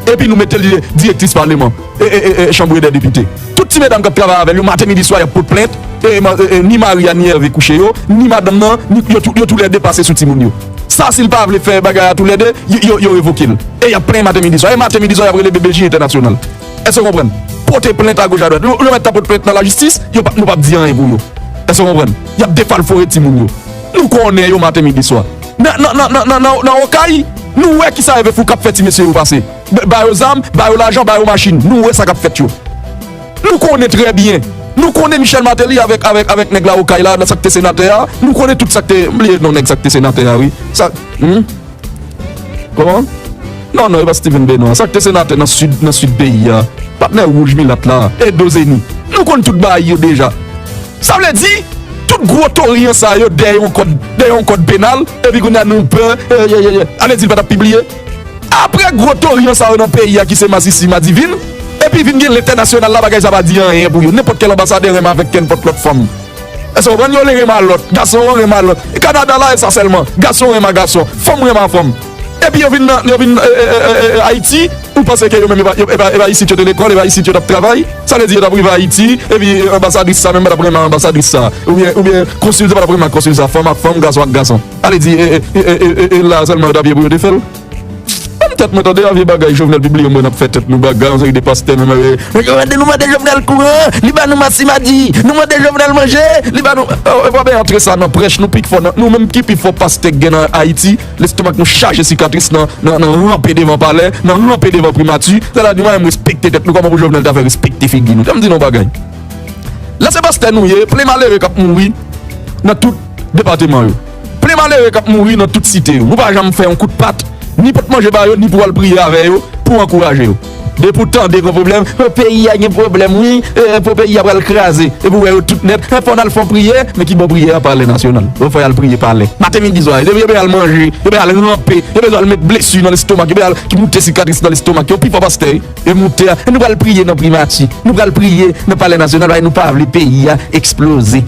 Epi nou mete l direktris paleman, e, e, e, e, chanm dè depite. Tout ti medam k ap travay avè l yo, maten, midi, swa, y ap pot plent, e, ma-, e, e, ni mari a, ni Hervé kouche yo, ni madanm nan, ni, yo tou, yo toulède pase sou timoun yo. Sa, si l pa vle fè bagay a toulède, yo, yo, yo revoke l. E y ap plenyen maten, midi, swa. E maten, midi, swa, y ap rele B B J entènasyonal. Èske w konprann? Pote plent agoch adwat. Yo, yo mèt ta pot plent nan lajistis, yo p ap, nou p ap di anyen pou yo. Èske w konprann? Y ap defalfore timoun yo. Nou konnen yo maten, midi, swa. Nan, nan, nan Okay, nou wè kisa Hervé Fourcade fè ti mesye yo pase. B-, ba yo zam, ba yo lajan, ba yo machin. Nou wè sa k ap fèt yo. Nou konnen trè byen. Nou konnen Michel Martelly avèk, avèk, avèk nèg la Okay la, sa k te senatè a. Nou konnen tout sa k te, m bliye non nèg sa k te senatè a, wi. Sa, hmm? Kòman? Non, non, e pa Steven Benoît. Sa k te senatè nan sid, nan sid peyi a. Patnè wouj milat la, Edo Zeni. Nou konn tout bagay yo deja. Sa vle di, tout gwo tori an sa yo dèyè yon kòd, dèyè yon kòd penal, epi kounye a nou pè, e, e, e, e. Ale di l pa t ap pibliye. Apre gwo tori an sa yo nan peyi a ki se masisi madivin, epi vin gen lentènasyonal la, bagay sa pa di anyen pou yo. Nenpòt kèl anbasadè renmen avèk kenpòt lòt fanm. Èske w konprann? Yo le renmen a lòt, gason yo renmen a lòt. E Kanada la, e sa sèlman. Gason renmen a gason, fanm renmen a fanm. Epi yo vin nan, yo vin, e, e, e, e, e, Ayiti, ou panse ke yo menm, e pa, yo, e pa, e pa isit yo te lekòl, e pa isit yo t ap travay? Sa vle di yo t ap rive Ayiti, epi, e, anbasadris sa menm pa t ap renmen anbasadris sa. Oubyen, oubyen konsil sa pa t ap renmen konsil sa, fanm ak fanm, gason ak gason. Ale di, e, e, e la sèlman yo t ap ye pou yo te fè l? Ban m tèt mwen tande a, vye bagay Jovenel pibliye, mwen ap fè tèt nou bagay, yon seri de pastè menm, e, e, e, nou mande Jovenel kouran, li ba nou masimadi, nou mande Jovenel manje, li ba nou, e, e, pa ben antre sa nan prèch nou pi fò, nan, nou menm ki pi fò pastè k gen nan Ayiti, lestomak nou chaje sikatris nan, nan, nan ranpe devan palè, nan ranpe devan primati, sa la di mwen menm respekte tèt nou, kòman pou Jovenel ta fè respekte figi nou? Fè m di nou yon bagay. Lè se pastè nou ye, plen malere k ap mouri nan tout depatman yo. Plen malere k ap mouri nan tout site yo. Nou pa janm fè yon kout pat, ni pot manje ba yo, ni pou al priye avè yo, pou ankouraje yo. Depi w tande gen pwoblèm, o, peyi a gen pwoblèm, wi, e, po peyi a pral kraze. Epi w wè yo tout nèt, e, fò n al fè yon priyè, men ki bò priyè a? Palè Nasyonal. Yo fè y al priye palè. Maten, midi, swa, yo, yo bezwen al manje, yo bezwen al ranpe, yo bezwen al met blesi nan lestomak, yo bezwen al ki moute sikatris nan lestomak yo, pi fò pastè yo. E moute a, e nou pral priye nan primati, nou pral priye nan Palè Nasyonal, paske nou pa vle peyi a eksploze.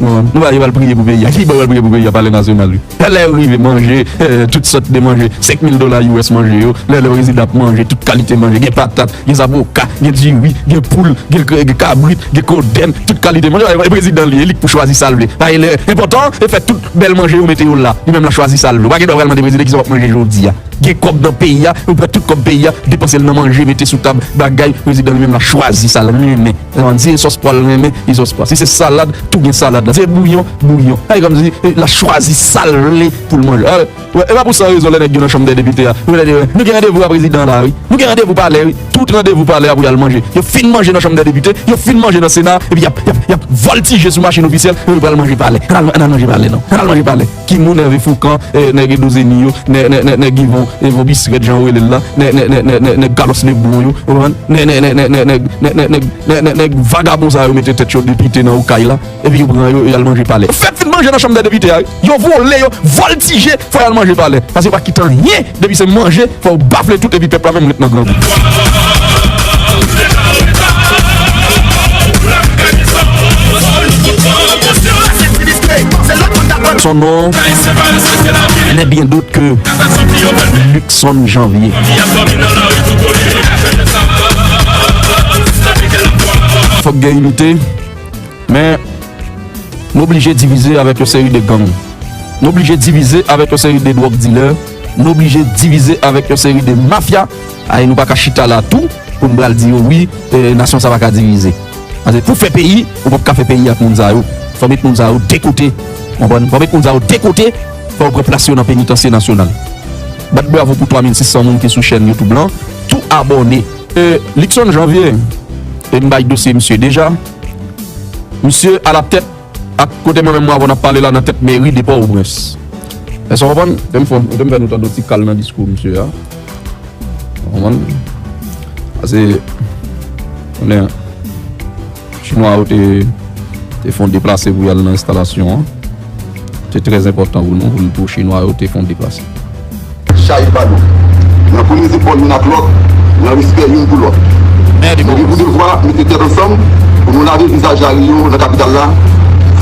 Nou, nou pa yo pral priye pou peyi a. Ki bò yo pral priye pou peyi a? Palè Nasyonal, wi. Lè yo rive manje, eh, tout sòt de manje, senk mil dola U S manje yo. Lè, lè prezidan ap manje, tout kalite manje. Gen patat, gen zaboka, gen diri, gen poul, gen, gen kabrit, gen kodèn, tout kalite manje. E prezidan li, e li k pou chwazi sa l vle. Pa gen lè enpòtan, e fè tout bèl manje yo mete yo la. Li menm l ap chwazi sa l vle. Ou pa gen dwa pral mande prezidan kisa w ap manje jodi a. Gen kòb nan peyi a, ou pran tout kòb peyi a, depanse l nan manje, mete sou tab, bagay, prezidan li menm l ap chwazi sa l renmen. Ou konprann? Si se sòs pwa l renmen, li sòs pwa. Si se salad, tou gen salad la. Si se bouyon, bouyon. Ay, kòmsi, eh, l ap chwazi sa l vle pou l manje. Ah, wè, e pa pou sa rezon lè nèg yo nan chanm dè depite a, yo lè, nou gen randevou a prezidan la, wi. Nou gen randevou palè, wi. Tout randevou palè a pou y al manje. Yo fin manje nan chanm dè depite, yo fin manje nan sena, epi y ap, y ap, y ap vòltije sou machin ofisyèl, yo pral manje palè. Ann al, ann al manje palè, non. Ann al manje palè. Ki moun Hervé Fourcand, eh, nèg Edo Zeni yo, nè-, nè-, nè-, nèg Yvon, Yvon Bisrèt, jan yo rele l la, nè-, nè-, nè-, nè-, nè-, nèg Carlos Lebron yo, ou konprann? Nè-, nè-, nè-, nè-, nè-, nèg, nèg, nèg, nèg, nèg, nèg, nèg, nèg vagabon sa yo mete tèt yo depite nan Okay la, epi yo pran yo, y al manje palè. Fèk fin manje nan chanm dè depite a, wi. Yo vole, yo vòltije, fò y al manje palè. Paske yo pa kite anyen, depi se manje, fò yo bafle tout, epi pèp la menm ret nan grangou. Son nom n'est bien d'autre que Luckson Janvier. Fòk gen inite, men nou oblije divize avèk yon seri de gang. Nou oblije divize avèk yon seri de drug dealer. Nou oblije divize avèk yon seri de mafya. Ay, nou pa ka chita la tou pou n pral di yo, wi, eh, nasyon sa pa ka divize. Paske pou fè peyi, ou p ap ka fè peyi ak moun sa yo. Fò met moun sa yo de kote. Konprann? Fò met moun sa yo de kote. Fò yo pran plas yo nan penitansye nasyonal. Bat bravo pou twa mil sis san moun ki sou chèn YouTube lan. Tou abòne. Eh, Luckson Janvier, e m bay dosye misye deja. Misye alatèt ak kote mwen menm mwen avè w n ap pale la nan tèt meri de Pòtoprens. Èske w konprann? Te m fè, te m fè nou tande yon ti kal nan diskou misye a. Ou konprann? Paske, konnen, Chinwa yo te, te fè yon deplase pou y al nan enstalasyon an. Se trè enpòtan pou nou, pou, pou Chinwa yo te fè yon deplase. Chay balo. N ap kole zepòl youn ak lòt, nan respè youn pou lòt. Nou gen pou devwa mete tèt ansanm pou nou lave vizaj lari yo nan kapital la.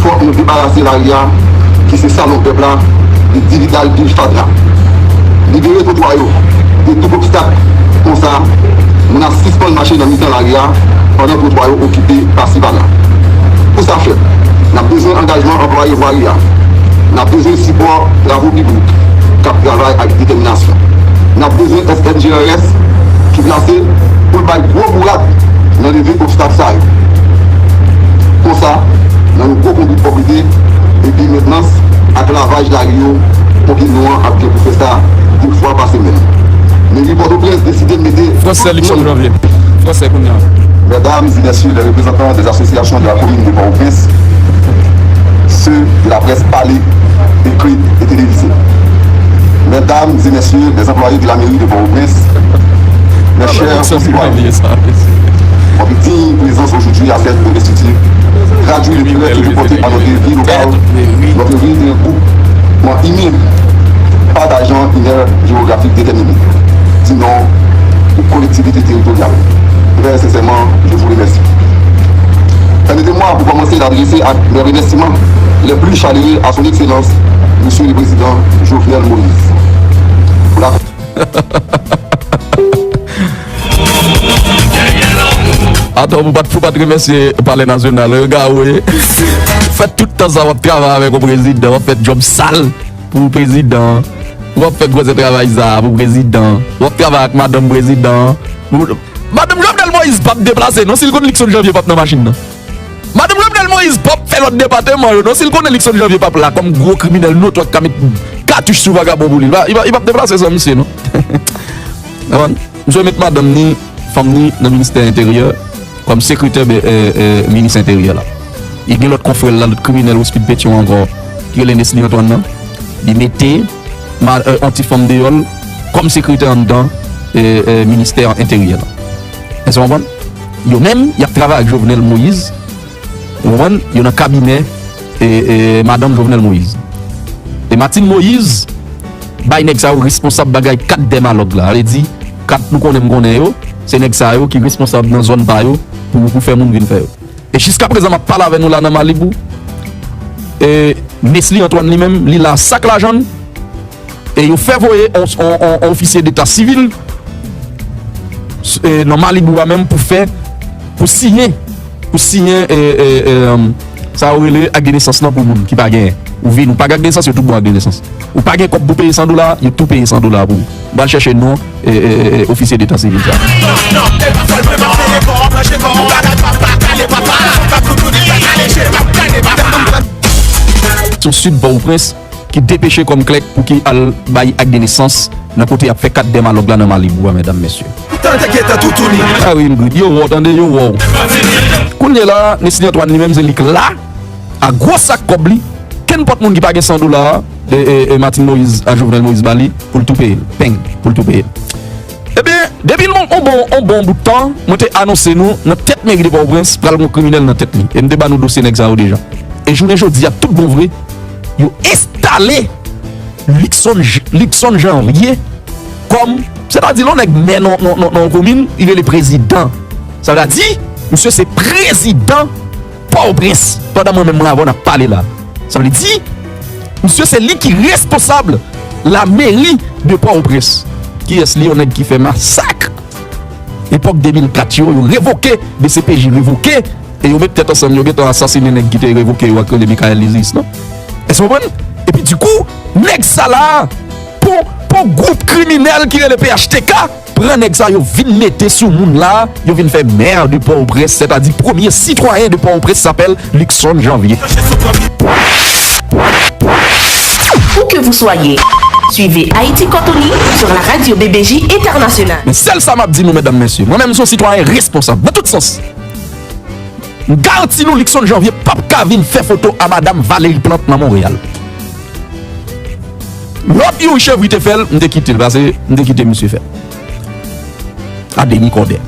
Fòk nou debarase lari a, ki se salon pèp la, de dividal, de fatra. Libere twotwa yo de tout obstak. Konsa, moun ap sispann mache nan mitan lari a pandan twotwa yo okipe pasi pala. Pou sa fèt, n ap bezwen angajman anplwaye vwari a. N ap bezwen sipò travo piblik k ap travay ak detèminasyon. N ap bezwen F N G R S ki plase pou l bay gwo bourad nan leve obstak sa yo. Konsa, nan yon gwo konbit pwòpte epi mentnans ak lavaj lari yo, ponpye nou an ap gen pou fè sa de fwa pa semèn. Meri Pòtoprens deside mete Fransè Luckson Janvier. Fransè kounye a. Mesdames et messieurs les représentants des associations de la commune de Port-au-Prince, ceux de la presse parlée, écrite et télévisée. Mesdames et messieurs les employés de la mairie de Port-au-Prince, mes chers concitoyens, votre digne présence aujourd'hui à cette investiture traduit le prêt que vous portez à notre vie locale, notre vie d'un groupement uni, partageant une aire géographique déterminée, du nom de collectivité territoriale. Très sincèrement, je vous remercie. Permettez-moi, pour commencer, d'adresser à mes remerciements les plus chaleureux à son Excellence, Monsieur le Président Jovenel Moïse, pour la Atan, pou pa t, pou pa t remèsye Palè Nasyonal, regarde, wi. Fè tout tan sa w ap travay avèk yon prezidan, w ap fè djòb sal pou prezidan, w ap fè gwosè travay sa pou prezidan, w ap travay ak madanm prezidan. Pou, madanm Jovenel Moïse p ap deplase, non, si l konn Luckson Janvier p ap nan machin nan. Madanm Jovenel Moïse p ap fè lòt depatman yo, non, si l konnen Luckson Janvier p ap la kòm gwo kriminèl notwa k ka met katouch sou vagabon pou li, li p ap, li p ap, li p ap deplase san misye, non. Konprann? Misye met madanm ni, fanm ni nan ministè enteryè kòm sekretè, eh, eh, minis enteryè la. Li gen lòt konfrè l la, lòt kriminèl Wospid Petion ankò, ki rele Nesly Antoine nan. Li mete ma-, eh, yon ti fanm deyò l kòm sekretè anndan, eh, eh, ministè enteryè la. Èske w konprann? Yo menm, y ap travay ak Jovenel Moïse. Ou konprann? Yo nan kabinè, e, e, madanm Jovenel Moïse. E Martine Moïse bay nèg sa yo responsab bagay kat dèmalòg la. Sa vle di, kat nou konnen m konnen yo, se nèg sa yo ki responsab nan zòn pa yo pou, pou fè moun vin fè yo. E jiskaprezan, m ap pale avè nou la nan Malibu, E Nesly Antoine li menm, li la sak lajan l, e yo fè voye on, on, on, on ofisye deta sivil, e nan Malibou a menm pou fè, pou siyen, pou siyen, e, e, e, sa yo rele ak de nesans lan pou moun ki pa genyen. Ou vin, ou pa gen ak de nesans, yo tout bon ak de nesans. Ou pa gen kòb pou peye san dola, yo tou peye san dola pou ou. M pral chèche non, e, e, e, e, ofisye deta sivil sa. Sou sid Pòtoprens ki depeche kòm klèk pou ki al bay ak de nesans nan kote y ap fè kat dèmalòg la nan Malibou a, medam, mesye. Tan te gentan toutouni. Ah wi, Ingrid, yo wè w, tande, yo wè w. Kounye la, Nesly Antoine li menm, se li k la, a gwo sak kòb li, kenpòt moun ki pa gen san dola a, e, e, e Martine Moïse a Jovenel Moïse ba li, pou l tou peye l. Peng, pou l tou peye l. Ebyen, depi yon bon, yon bon, yon bon bout tan, mwen te anonse nou, nan tèt meri de Pòtoprens, pral gon kriminèl nan tèt li. E m te ba nou dosye nèg sa yo deja. E jounen jodi a, tout bon vre, yo enstale Luckson J-, Luckson Janvier kòm, sètadi lè yon nèg mè nan, nan, nan, nan yon komin, li rele prezidan. Sa vle di, misye se prezidan Pòtoprens, pandan mwen menm mwen avè w n ap pale la. Sa vle di, misye se li ki responsab la meri de Pòtoprens. Kiyès li? Yon nèg ki fè masak epòk de mil kat yo, yo revoke, D C P J revoke, e yo met tèt ansanm, yo gentan asasinen nèg ki te revoke yo ak rele Michael Lizis, non? Èske w konprann? Epi dikou, nèg sa la, pou, pou gwoup kriminèl ki rele P H T K, pran nèg sa yo vin mete sou moun la, yo vin fè mè de Pòtoprens, sètadi premye sitwayen de Pòtoprens s'appelle Luckson Janvier. Où que vous soyez, suivez Haïti Cantonais sur la radio B B J Internationale. Men sèl sa m ap di nou, medam, mesye, mwen menm, m se yon sitwayen responsab, nan tout sans. M garanti nou, Luckson Janvier p ap ka vin fè foto a Madam Valérie Plante nan Monreyal. Lòt Youri Chevry te fè l, m te kite l, paske m te kite misye fè l. A demi kòdè.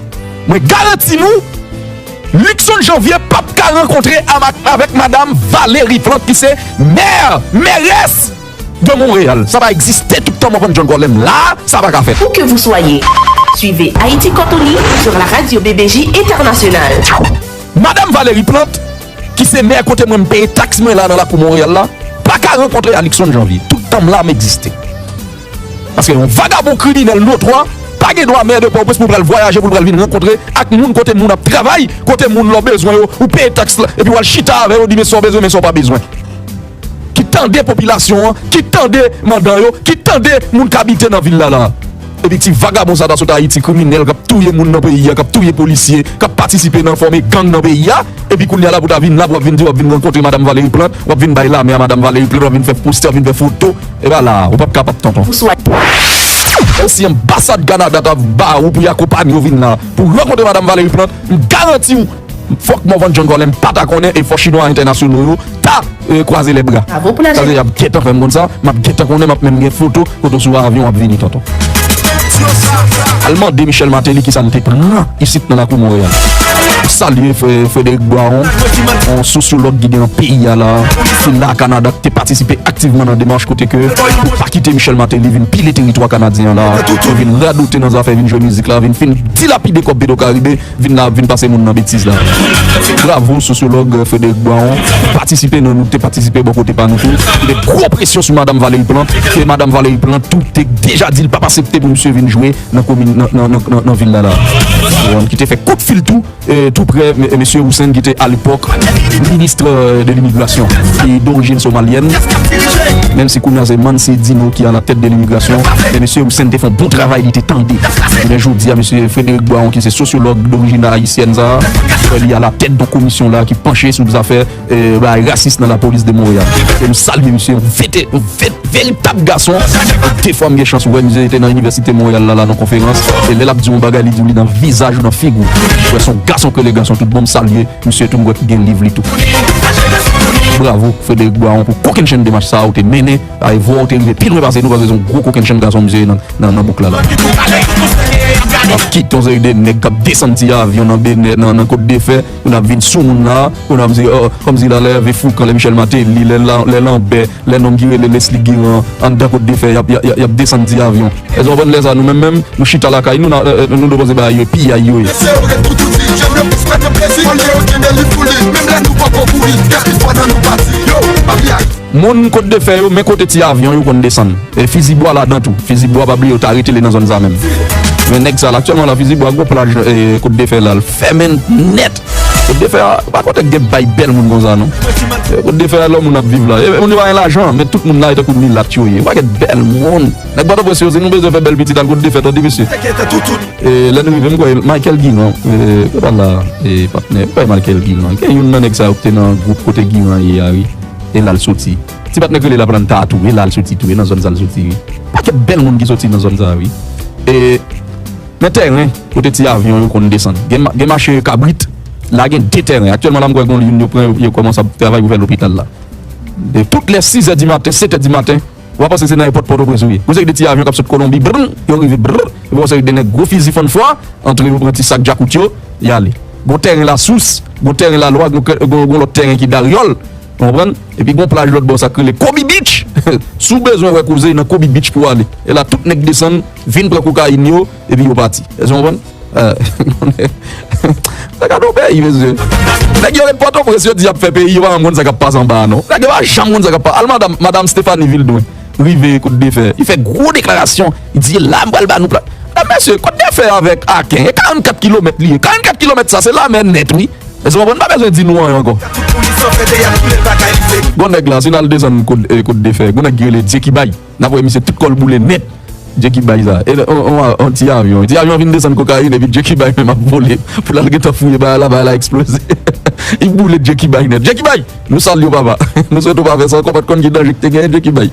Mwen garanti nou, Luckson Janvier p ap ka rankontre ama-, avèk Madam Valérie Plante, ki se mè, mèrès de Montréal. Sa pa egziste tout tan Morvan John Gorlem la, sa pa ka fèt. Où que vous soyez, suivez Haïti Cantonais sur la radio B B J Internationale. Madam Valérie Plante, ki se mè kote mwen m peye taks mwen la nan lakou Monreyal la, pa ka rankontre a Luckson Janvier. Tout tan m la, m egziste. Paske yon vagabon kriminèl notwa pa gen dwa mè de Pòtoprens pou l pral vwayaje, pou l pral vin rankontre ak moun kote moun ap travay, kote moun lè w bezwen yo, ou peye taks la, epi w al chita avè yo, di men sa w bezwen, men sa w pa bezwen. Ki tande popilasyon an, ki tande mandan yo, ki tande moun k abite nan vil la la. Epi ti vagabon sa ta sot Ayiti, kriminèl k ap touye moun nan peyi a, k ap touye polisye, k ap patisipe nan fòme gang nan peyi a. Epi kounye a la pou ta vin la, pou w ap vin di w ap vin rankontre Madam Valérie Plante, w ap vin bay lamen a Madam Valérie Plante, w ap vin fè postè, w ap vin fè foto. E pa la, ou p ap kapab, tonton. Menm si anbasad Kanada ta ba ou pou y akonpanye w vin la, pou rankontre Madam Valérie Plante, m garanti w, fòk Morvan John Gorlem pa ta konnen e fò chinwa entènasyonal yo ta, e, kwaze lè bra. Bravo pou la. Sa vle di, y ap gentan fè m konn sa, m ap gentan konnen, m ap menm gen foto kote w sou avyon w ap vini, tonton. Al mande Michel Martelly kisa l te pran isit nan lakou Monreyal. M salye Fre-, Frédéric Boiron, yon sosyològ ki gen nan peyi a la, ki la Kanada, ki te patisipe aktivman nan demach kote ke pou pa kite Michel Martelly vin pile teritwa kanadyen an la, vin radote nan zafè, vin jwe mizik la, vin fin dilapide kòb Petro Caribe, vin la ap vin pase moun nan betiz la. Bravo, sosyològ Frédéric Boiron, ki patisipe nan, nou te patisipe bò kote pa nou tou. Te gen gwo presyon sou Madam Valérie Plante, ke Madam Valérie Plante tou te deja di l p ap aksepte pou misye vin jwe nan komin, nan, nan, nan, nan, nan vil la la. Ki te fè kout fil tou, e, tou prè, me-, mesye Roussen ki te alepòk minis, e, de limigrasyon, ki dorijin somalyèn. Menm si kounye a se Mansi Dino ki alatèt de limigrasyon, men mesye Roussen te fè yon bon travay, li te tande. Jounen jodi a, mesye Frédéric Boiron, ki se sosyològ dorijin ayisyèn sa a, li alatèt de komisyon la ki panche sou zafè, e, bagay rasis nan lapolis de Monreyal. E nou salye misye, yon vete-, yon vet-, veritab gason. De fwa m gen chans wè misye te nan Inivèsite Monreyal la, la nan konferans. E lè l ap di yon bagay, li di w li nan vizaj ou, nan figi w. Wè, se yon gason ke le gason tout bon, m salye misye tou, m wè ki gen liv li tou. Bravo, Frédéric Boiron, pou kokennchenn demach sa a ou te mennen. Ay, vwa ou te rive pi lwen pase nou, paske se yon gwo kokennchenn gason misye ye nan, nan, nan bouk la, la. W ap kite yon seri de nèg k ap desann ti avyon nan Benè, nan, nan Kot de Fè, pou n ap vin sou moun la, pou n ap di, o, kòmsi la, lè Ève Foucan, lè Michel Martelly, lè la, lè Lambert, lè nonm ki rele Leslie Guérand, anndan Kot de Fè, y ap, y ap, y ap, y ap desann ti avyon. Èske w konprann lè sa, nou menm, menm, nou chita lakay nou, n a, e, e, nou depoze bagay yo, piyay yo ye. Jèn yo plis fè nan plezi, olye yo kenbe li pou li. Menm lè nou poko kouri, kèlkeswa nan nou pati, yo, pa bliye. Moun Kot de Fè yo, men kote ti avyon yo konn desann. E fizi bwa ladan tou. Fizi bwa, pa bliye, yo ta retele nan zòn sa menm. Men nèg sa la, aktyèlman la, fizi bwa, gwo plaj, e, Kot de Fè la, l fèmen nèt. Kot de Fè a, pa kote gen bay bèl moun konsa, non. E, Kot de Fè a, lè moun ap viv la. E, moun yo pa gen lajan, men tout moun la, e tankou milat yo ye. Pa gen bèl moun. Nèg Pòtoprens yo, si nou bezwen fè bèl pitit, al Kot de Fè, tande, mesye. E, lè nou rive, m kwè, Michael Guinan, e, kote l la, e, patnè, m kwè Michael Guinan. Gen youn nan nèg sa yo ki te nan gwoup kote Guinan ye a, wi. E la l soti. Ti patnè k rele Laplanta a tou, e la l soti tou, e nan zòn sa l soti, wi. Pakèt bèl moun ki soti nan zòn sa, wi. E, men tèren, kote ti avyon yo konn desann. Gen, ma- gen mache kabrit, la gen de tèren. Aktyèlman la, m kwè gen youn yo pran, yo, yo kòmanse ap travay pou fè lopital la. De tout lè sizè di maten, setè di maten, w a panse se nan èpòt Pòtoprens ou ye. Gon seri de ti avyon k ap sot Kolonbi, brrr, yo rive, brrr, epi gon seri de nèg gwo fizi fannfwa, antre yo pran ti sak djakout yo, y ale. Gon tèren Lasous, gon tèren Lalwa, gon, gon, gon lòt tèren ki Daryòl, ou konprann? Epi gon plaj lòt bò sa k rele Kobe Beach. Si w bezwen wè koze, nan Kobe Beach pou w ale. E la, tout nèg desann, vin pran kokayin yo, epi yo pati. Èske w konprann? Eh, nèg a nou peyi, mesye. Nèg yo ret Pòtoprens, yo di y ap fè peyi, yo pa menm konn sa k ap pase anba a, non. Nèg yo pa janm konn sa k ap pase. Al madanm, madanm Stéphanie Vildoin rive Kot de Fè. Li fè gwo deklarasyon. Li di, la, m pral ba nou plan. Medam, mesye, Kot de Fè avèk Aken, e karannkat kilomèt li ye. Karannkat kilomèt sa, se lamè nèt, wi. Èske w konprann? Pa bezwen di nou anyen ankò. Gon nèg la, si n al desann Kot, eh, Kot de Fè, gon nèg ki rele Dye ki bay. N ap wè misye tout kò l boule nèt. Dye ki bay sa. E on, on, on ti avyon. Ti avyon vin desann kokayin epi Dye ki bay menm ap vole. Pou l al gentan fouye bagay la, bagay la eksploze. Li boule Dye ki bay nèt. Dye ki bay! Nou salye w, papa. Nou swete w pa fè sa ankò, pa t konn ki danje ki te genyen, Dye ki bay.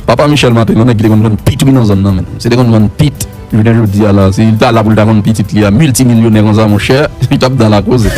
Papa Michel Martelly, yon nèg ki te konn vann pit wi nan zòn nan, men. Se te konn vann pit. Jounen jodi a la, si l ta la pou l ta konn pitit li a miltimilyonè konsa, monchè, li t ap da la koze.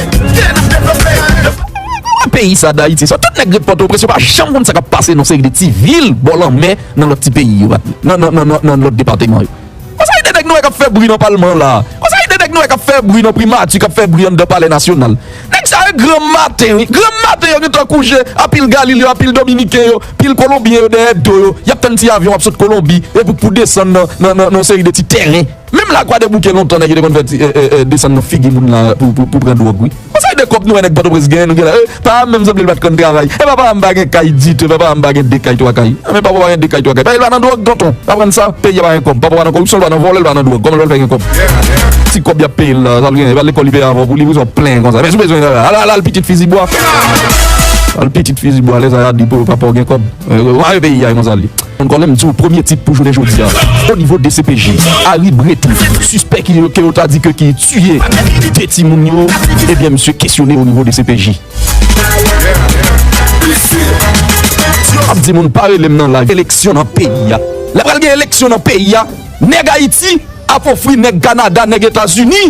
Wè peyi sa Dayiti, sa tout nèg ret Pòtoprens, yo pa janm konn sa k ap pase nan seri de ti vil bò lanmè nan lòt ti peyi yo, nan, nan, nan, nan, nan lòt depatman yo. Gon seri de nèg nou wè k ap fè bri nan palman la. Gon seri de nèg nou wè k ap fè bri nan primati, k ap fè bri anndan palè nasyonal. Nèg sa yo granm maten, wi. Granm maten yo gentan kouche, a pil Galil yo, a pil Dominiken yo, pil Kolonbyen yo dèyè do yo. Y ap tann ti avyon ap sot Kolonbi, epi pou desann nan, nan, nan, nan yon seri de ti tèren. Menm Lakwa Debouke lontan, nèg yo te konn fè ti, eh, eh, eh, desann nan figi moun la pou, pou, pou pran dwòg, wi. Gon seri de kòb nou wè nèg Pòtoprens genyen, nou gen la, eh, papa m sanble l pa t konn travay. Eh, papa m pa gen kay ditou, papa m pa gen de kay, twa kay. Ah, men papa w pa gen de kay, twa kay. Paske l pa nan dwòg, tonton. Pa pran sa, peyi a pa gen kòb. Papa w pa nan koripsyon, l pa nan vòlè, l pa nan dwòg. Kòman l pral fè gen kòb? Ti kòb y ap peye l la, sa l genyen, pa lekòl li peye avè w pou li, pou sa w plenyen konsa. Men si w bezwen, al, al, al pitit fizi bwa. Al pitit fizi bwa, lè sa y a di pou papa w gen kòb. Eh, w a peyi a, e konsa l ye. John Colem di w premye tit pou jounen jodi a. O nivo D C P J, Harry Bretou, sispè ki, ke yo ta di ke ki tiye de timoun yo, ebyen, misye kesyone o nivo D C P J. Ap di moun pa rele m nan live. Eleksyon nan peyi a. Lè pral gen eleksyon nan peyi a, nèg Ayiti ap ofri nèg Kanada, nèg Etazini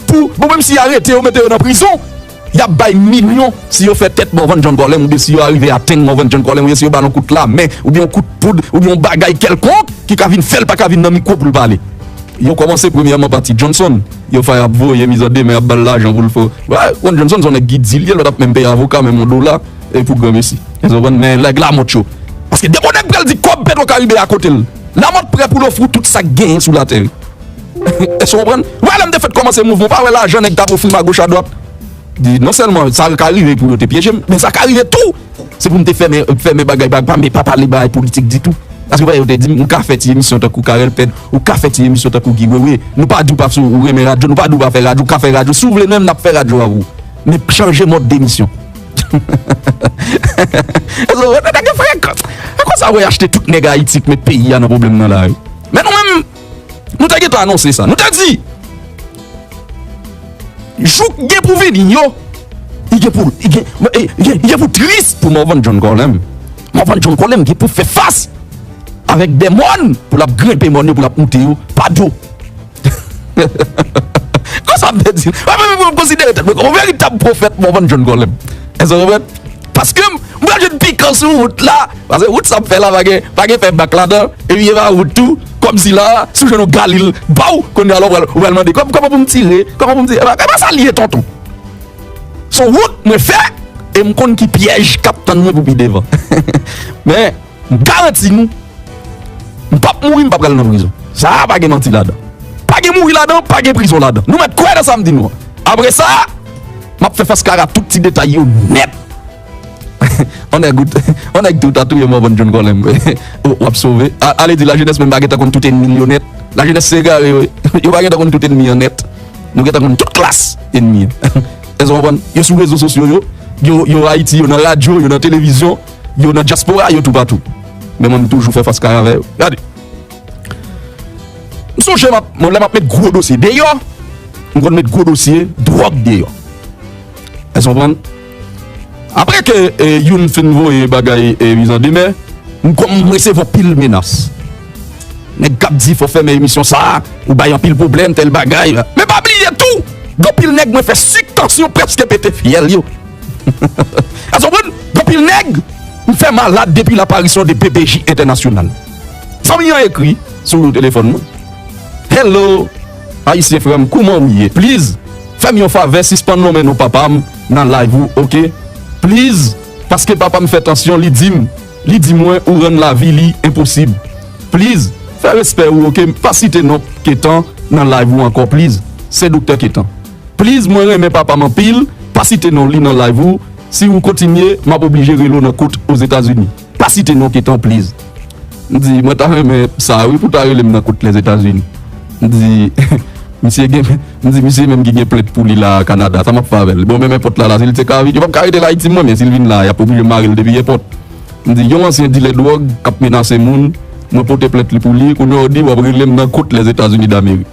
pou, bon, menm si y arete yo, mete yo nan prizon, y ap bay milyon si yo fè tèt Morvan John Colem, oubyen si yo arive atenn Morvan John Colem, oubyen si yo ba l yon kout lamen, oubyen yon kout poud, oubyen yon bagay kèlkonk ki ka vin fè l pa ka vin nan mikwo pou l pale. Yo kòmanse premyèman pa Ti Johnson. Yo fè ap voye mizandemè, ap ba l lajan pou l fè. Wè, Ron Johnson se yon nèg ki di l ye, lòt ap menm peye avoka, menm yon dola, e pou granmesi. Èske w konprann? Men nèg Lamòt yo. Paske depi yon nèg pral di kòb Petro Caribe a kote l, Lamòt prè pou l ofri w tout sa k genyen sou latè. Èske w konprann? Wè, lè m te fèk kòmanse mouvman, w pa wè lajan nèg t ap ofri m agoch adwat. Di, non sèlman sa ka rive pou yo te pyeje m, men sa ka rive tou. Se pou m te fèmen, fèmen bagay, pa, pa, pa pale bagay politik ditou. Paske yo te di m, m ka fè ti emisyon tankou Carel Pèd, ou ka fè ti emisyon tankou Guy Wewe. Nou pa di w pa sou, ou renmen radyo, nou pa di w pa fè radyo, ou ka fè radyo. Si w vle menm, n ap fè radyo avè w. Men chanje mòd demisyon. Nèg yo frekan. E konsa w wè achte tout nèg Ayiti k met peyi a nan pwoblèm nan la, wi. Men nou menm, nou te gentan anonse sa. Nou te di, jou k gen pou vini yo, li gen pou, li gen, li gen, li gen pou tris pou Morvan John Colem. Morvan John Colem gen pou fè fas avèk de mòn pou l ap grenpe mòn yo, pou l ap moute yo pa do. Konsa m te di l. Mwen menm, mwen konsidere tèt mwen kòm yon veritab pwofèt Morvan John Colem. Èske w konprann? Paske m, m pral jwenn pikan sou wout la. Paske wout sa m fè la pa gen, pa gen fè bak ladan. Epi e pa wout tou. Kòmsi la, si w jwenn yon Galil, baw, kounye a la w pral, w pral mande, kòm, kòman pou m tire? Kòman pou m tire? E pa, e pa sa l ye, tonton. Se yon wout mwen fè, e m konn ki pyèj k ap tann mwen pou pi devan. Men, m garanti nou, M p ap mouri, m p ap pral nan prizon. Sa a pa gen manti ladan. Pa gen mouri ladan, pa gen prizon ladan. Nou mèt kwè nan sa m di nou an. Apre sa, m ap fè Faskara tout ti detay yo nèt. On nèg ou, on nèg tou ta touye Morvan John Colem. W ap sove. A- Ale di lajenès menm pa gentan konn tout ènmi l yo nèt. Lajenès se egare yo. Yo pa gentan konn tout ènmi an nèt. Nou gentan konn tout klas ènmi an. Èske w konprann? Yo sou rezo sosyo yo. Yo, yo Ayiti, yo nan radyo, yo nan televizyon, yo nan dyaspora, yo toupatou. Men mwen, m toujou fè Faskara avè yo. Gade. M sonje m ap, mwen, lè m ap met gwo dosye deyò, m konn met gwo dosye dwòg deyò. Èske w konprann? Apre ke, e, youn fin voye bagay, e, mizandemè, m kòm m resevwa pil menas. Nèg k ap di fò fèmen emisyon sa a, ou bay anpil pwoblèm, tèl bagay. Men pa bliye tou, gen anpil nèg mwen fè sik, tansyon prèske pete fyèl yo. Èske w konprann? Gen anpil nèg m fè malad depi laparisyon de B B J entènasyonal. Fanmi an ekri sou telefòn mwen. Hello, Ayisyen frè m, kouman w ye? Please, fè m yon favè, sispann nonmen non papa m nan live ou, oke? Please, paske papa m fè tansyon, li di m, li di mwen ou rann lavi li enposib. Please, fè respè ou, oke? Pa site non Ketan nan live ou ankò, please. Se Doktè Ketan. Please, mwen renmen papa m anpil, pa site non li nan live ou. Si ou kontinye, m ap oblije rele w nan kot Ozetazini. Pa site non Ketan, please. M di, mwen ta renmen sa wi pou ta rele m nan kot Lèzetazini. M di, misye gen, m di, misye menm ki gen plent pou li la Kanada, sa m ap fè avè l? Bon, menm enpòt la la, si l te ka vin, yo p ap ka rete l Ayiti, mwen, men si l vin la, y ap oblije mare l depi enpòt. M di, yon ansyen dilè dwòg k ap menase moun, mwen pote plent li pou li, kounye a w di w ap rele m nan kot Lèzetazini Damerik.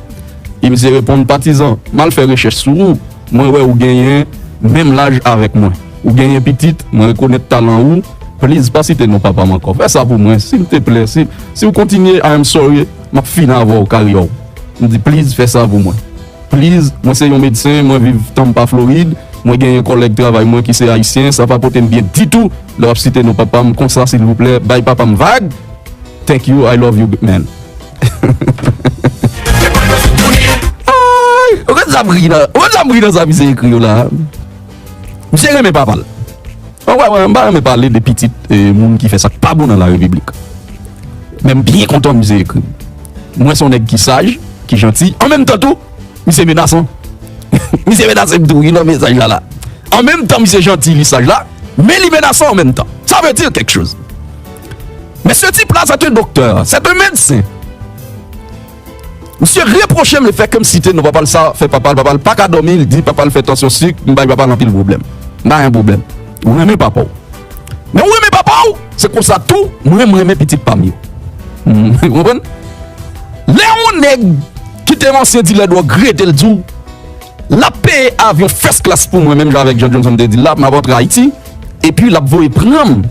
E misye reponn, patizan, m al fè rechèch sou ou, mwen wè ou genyen menm laj avèk mwen. Ou genyen pitit, mwen rekonèt talan ou, please pa site non papa m ankò. Fè sa pou mwen, silteplè, si, si w kontinye, I am sorry, m ap fini avè w, karyè w. M di, please, fè sa pou mwen. Please, mwen se yon medsen, mwen viv Tampa, Florid, mwen genyen kòlèg travay mwen ki se ayisyen, sa pa pote m byen ditou, lè w ap site non papa m konsa, silvouplè, bay papa m vag. Thank you, I love you, man. Ay, ou konn sa m ri nan, ou konn sa m ri nan sa misye ekri yo la. Misye renmen papa l. An wè, mwen, m pa renmen pale de pitit, e, moun ki fè sa k pa bon nan la repiblik. Men m byen kontan misye ekri. Mwen se yon nèg ki saj, ki janti, an menm tan tou, misye menasan. Misye menase m tou wi nan mesaj la la. An menm tan misye janti, li saj la, men li menasan an menm tan. Ça veut dire quelque chose. Men ce type-là, c'est un docteur, c'est un médecin. Misye repwoche m le fait que m site non papa l, sa fè papa l, papa l pa ka dòmi, li di papa l fè tansyon sik, m bay papa l anpil pwoblèm. M pa gen pwoblèm. Ou renmen papa w. Men ou renmen papa w, se konsa tou, mwen, mwen renmen pitit pa m yo. Ou konprann? Lè yon nèg ki te yon ansyen dilè dwòg rete l di w, l ap peye avyon first class pou mwen, menm jan avèk John Johnson te di l la, m ap antre Ayiti, epi l ap voye pran m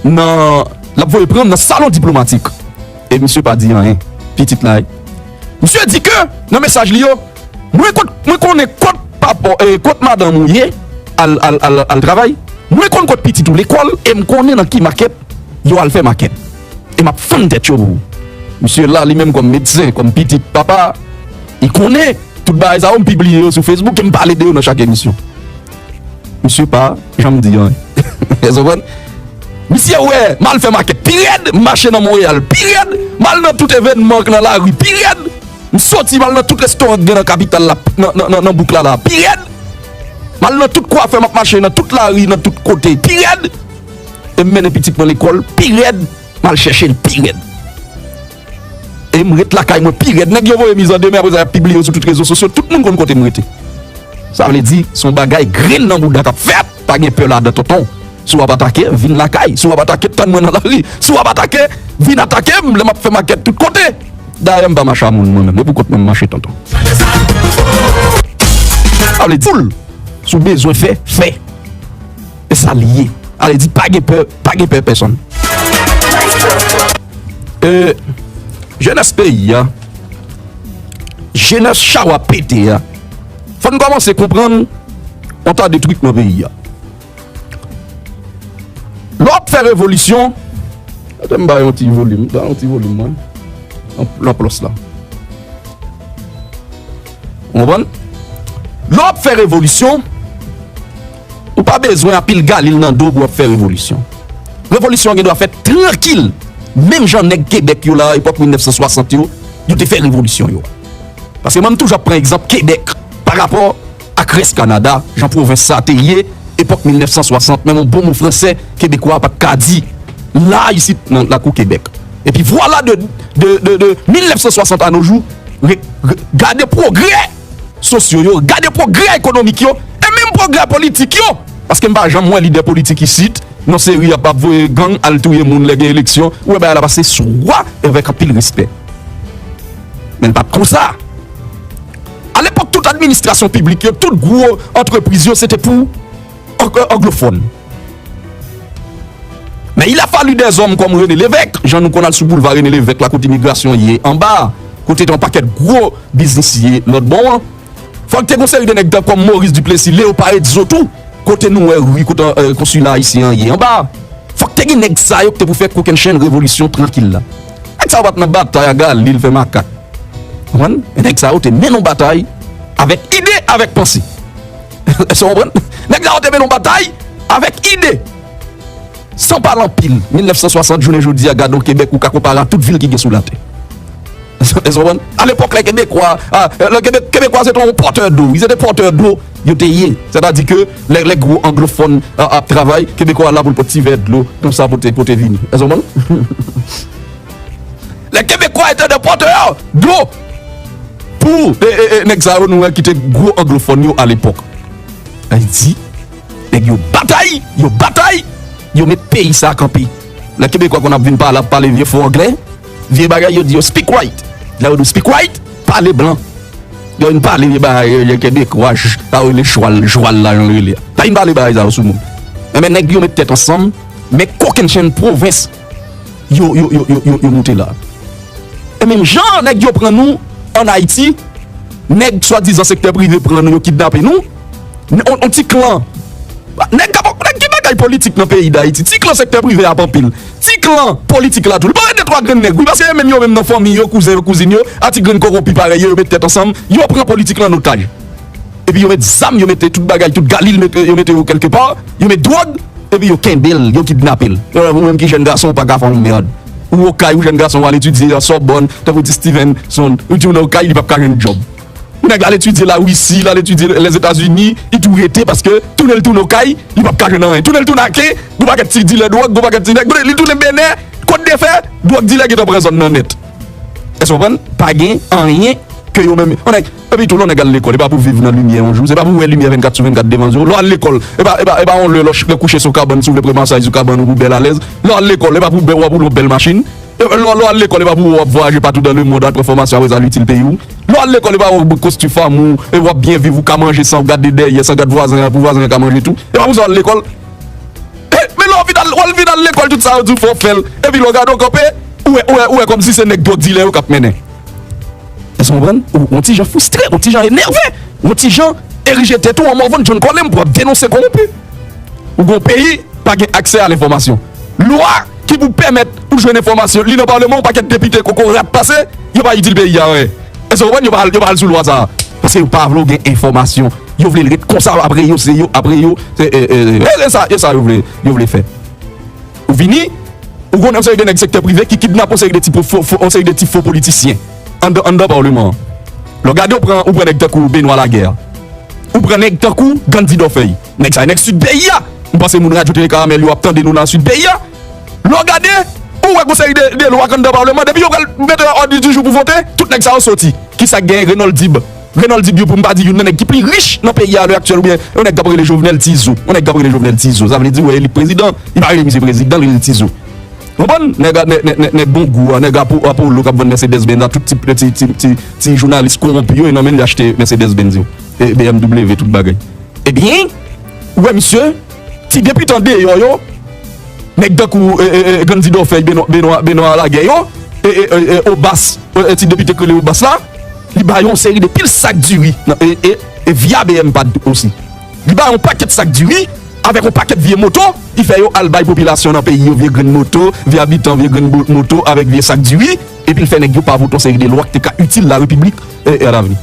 nan, l ap voye pran m nan salon diplomatik. E misye pa di anyen. Pitit la, misye di ke nan mesaj li yo, mwen kot, mwen konnen kot papa, e, kot madanm ou ye, al, al, al, al travay. Mwen konn kot pitit ou lekòl, e m konnen nan ki makèt yo al fè makèt. E m ap fann tèt yo pou ou. Misye la, li menm kòm medsen, kòm pitit papa, li konnen tout bagay sa yo, m pibliye yo sou Facebook, e m pale de yo nan chak emisyon. Misye pa janm di anyen. Èske w konprann? Misye wè, m al fè makèt pi rèd, m mache nan Monreyal pi rèd, m al nan tout evènman k nan lari pi rèd, m soti, m al nan tout restoran k gen nan kapital la, nan, nan, nan, nan bouk la la pi rèd, m al nan tout kwafè, m ap mache nan tout lari, nan tout kote pi rèd, e m mennen pitit mwen lekòl pi rèd, m al chèche l pi rèd. E m ret lakay mwen pi rèd. Nèg yo voye mizandemè, apre sa, y ap pibliye yo sou tout rezo sosyo. Tout moun konn kote m rete. Sa vle di, se yon bagay grenn nan bouda k ap fèt. Pa gen pè ladan, tonton. Si w ap atake, vin lakay. Si w ap atake, tann mwen nan lari. Si w ap atake, vin atake m lè m ap fè makèt tout kote. Dayè, m pa mache a moun, mwen menm. E pou kont mwen m mache, tonton. Sa vle di, foul. Si w bezwen fè, fè. E sa l ye. Sa vle di, pa gen pè, pa gen pè pèsonn. E, jenès peyi a, jenès chawa pete a, fò n kòmanse konprann yon ta de trik nan peyi a. Lè w ap fè revolisyon, gade m ba yon ti volim, ba yon ti volim, mwen. Yon, yon plis la. Ou konprann? Lè w ap fè revolisyon, ou pa bezwen anpil galil nan do w pou w ap fè revolisyon. Revolisyon an gen dwa fèt trankil. Menm jan nèg Kebèk yo la, epòk mil nèf san swasant yo, yo te fè revolisyon yo. Paske mwen, m toujou ap pran egzanp Kebèk pa rapò ak rès Kanada, jan pwovens sa te ye, epòk mil nèf san swasant, menm yon bon mo fransè, Kebekwa pa t ka di la, isit, nan lakou Kebèk. Epi vwala de, de, de, de mil nèf san swasant à nos jours, re, re, gade pwogrè sosyo yo, gade pwogrè ekonomik yo, e menm pwogrè politik yo. Paske m pa janm wè lidè politik isit, nan seri ap, ap voye gang al touye moun lè gen eleksyon, ou wè bagay la pase swa avèk anpil respè. Men l pa t konsa. Alepòk, tout administrasyon piblik yo, tout gwo antrepriz yo, se te pou ang-, anglofòn. Men il a fallu des hommes comme René Lévesque, jan nou konn al sou boulva René Lévesque la, kote imigrasyon ye anba, kote te yon pakèt gwo biznis ye lòt bò an. Fòk te gon seri de nèg tankou Maurice Duplessis, Léopold Edzo tou, kote nou wè ri kote, eh, konsila ayisyen an ye anba. Fòk te gen nèg sa yo ki te pou fè kokennchenn revolisyon trankil la. Nèg sa yo pa t nan batay a Galil fè makak. Konprann? Men nèg sa yo te mennen yon batay avèk ide, avèk panse. Èske w konprann? Nèg sa yo te mennen yon batay avèk ide. San pale anpil, mil nèf san swasant jounen jodi a, gade yon Kebèk ou ka konpare a tout vil ki gen sou latè. Èske w konprann? Alepòk, lè Kebekwa, a, lè Kebek, Kebekwa se te yon pòtè dlo, wi, se te pòtè dlo yo te ye. Sètadi ke lè, lè gwo anglofòn, a, ap travay, Kebekwa la pou l pot ti vè dlo, konsa pou te, pou te vini. Èske w konprann? Lè Kebekwa te de pòtè dlo pou, e, e, e, nèg sa yo nou wè ki te gwo anglofòn yo alepòk. Ayiti, nèg yo batay, yo batay, yo met peyi sa kanpe. Lè Kebekwa konn ap vin pale, ap pale vye fo anglè, vye bagay, yo di yo speak white. Lè yo di w speak white, pale blan. Yo vin pale vye bagay, yo Kebekwa, j-, sa yo rele chwal, jwal la, jan yo rele a. Pa vin pale bagay sa yo sou moun. Enben, nèg yo met tèt ansanm, men kokennchenn pwovens yo, yo, yo, yo, yo, yo moute la. E menm jan nèg yo pran nou ann Ayiti, nèg swadizan sektè prive pran nou, yo kidnape nou, on, on ti klan. Nèg k ap, nèg ki bagay politik nan peyi Dayiti, ti klan sektè prive ap anpil. Ti klan politik la tou. Li pa de twa grenn nèg, wi, paske yo menm, yo menm nan fanmi yo, kouzen yo, kouzin yo, a ti grenn kowonpi parèy yo, yo met tèt ansanm, yo pran politik lan an otaj. Epi yo met zam, yo mete tout bagay, tout Galil, mete, yo mete yo kèlkepa, yo met dwòg, epi yo kenbe l, yo kidnape l. Yo, ou menm ki jèn gason, ou pa ka fè yon mèd. Ou okay, ou jèn gason, ou al etidye a Sorbonne, tankou ti Stevenson, ou di ou nan okay, li p ap ka jwenn djòb. Ou nèg al etidye Larisi, l al etidye Lèzetazini, li tou rete paske tounen l tounen okay, li p ap ka jwenn anyen. Tounen l tounen Aken, gon pakèt ti dilè dwòg, gon pakèt ti nèg, li tounen Benè, Kot de Fè, dwòg dilè gentan pran zòn nan nèt. Èske w konprann? Pa gen anyen ke yo menm. Yon nèg, epi tou, lè yon nèg al lekòl, e pa pou viv nan limyè yon jou, se pa pou wè limyè vennkat sou vennkat devan zye w. Lè w al lekòl, e pa, e pa, e pa yon lè lè w ch-, lè w kouche sou kabann, si w vle pran masaj sou kabann ou pou bèl alèz. Lè w al lekòl, e pa pou bè-, w ap woule yon bèl machin. E lè, lè w al lekòl, e pa pou w ap vwayaje patou dan lemonn, al pran fòmasyon, apre sa al itil peyi w. Lè w al lekòl, e pa w konstwi fanmi w, e w ap byen viv, ou ka manje san w gade dèyè, san gad vwazen an, pou vwazen an ka manje tou. E pa pou sa w al lekòl. E, men lè w vin al, w al vin al lekòl, tout sa yo di w fò w fè l. Epi lè w gade w kanpe, ou wè, ou wè, ou wè kòmsi se nèg dwòg dilè yo k ap mennen. Èske w konprann? Ou, ou yon ti jan fristre, ou yon ti jan enève, ou yon ti jan erije tèt ou an mòvann John Colem pou w ap denonse kowonpi. Ou gon peyi, pa gen aksè a lenfòmasyon. Lwa ki pou pèmèt ou jwenn enfòmasyon, li nan palman, yon pakèt depite kokorat pase, yo pa itil peyi a anyen. Èske w konprann? Yo pa al, yo pa al sou lwa sa a. Paske yo pa vle w gen enfòmasyon. Yo vle l ret konsa, apre yo, se yo, apre yo, se, e, e, e, e sa, e sa yo vle, yo vle fè. Ou vini, ou konnen yon seri de nèg sektè prive ki kidnape yon seri de ti po-, fo, fo, yon seri de ti fo politisyen anndan, anndan palman an. Lè w gade, ou pran, ou pran nèg tankou Benoît Laguerre. Ou pran nèg tankou Gandhi Dorfeuille. Nèg sa, nèg sid peyi a. M panse moun Radyo Tele Karamèl yo ap tande nou nan sid peyi a. Lè w gade, ou wè gon seri de, de lwa k anndan palman an. Depi yo pral mete yo a òd di jou pou vote, tout nèg sa yo soti. Kisa k genyen? Renold Dib. Renold Dib, yo, pou m pa di youn nan nèg ki pi rich nan peyi a lè aktyèl, oubyen yon nèg k ap rele Jovenel Tizo. Yon nèg k ap rele Jovenel Tizo. Sa vle di, ou wè, elit prezidan, li pa rele misye prezidan, li rele Tizo. Konprann? Nèg a, nè-, nè-, nè-, nèg Bongo a, nèg Apo-, Apollo k ap vann Mercedes Benz la, tout ti, ti, ti, ti, ti jounalis kowonpi yo, e nan men l yo achte Mercedes Benz yo. E B M W, tout bagay. Ebyen, ou wè misye, ti depite andeyò yo, nèg tankou, e, e, e, Gandhi Dorfeuille, Benoît, Benoît, Benoît Laguerre yo, e, e, e, e, Obas, e, e, ti depite k rele Obas la, li ba yo yon seri de pil sak diri, nan, e, e, e via B M pad osi. Li ba yo yon pakèt sak diri, avèk yon pakèt vye moto, li fè yo al bay popilasyon nan peyi yo vye grenn moto, vye abitan vye grenn bo-, moto avèk vye sak diri, epi l fè nèg yo pa vote yon seri de lwa ki te ka itil larepiblik, e, e, alavni.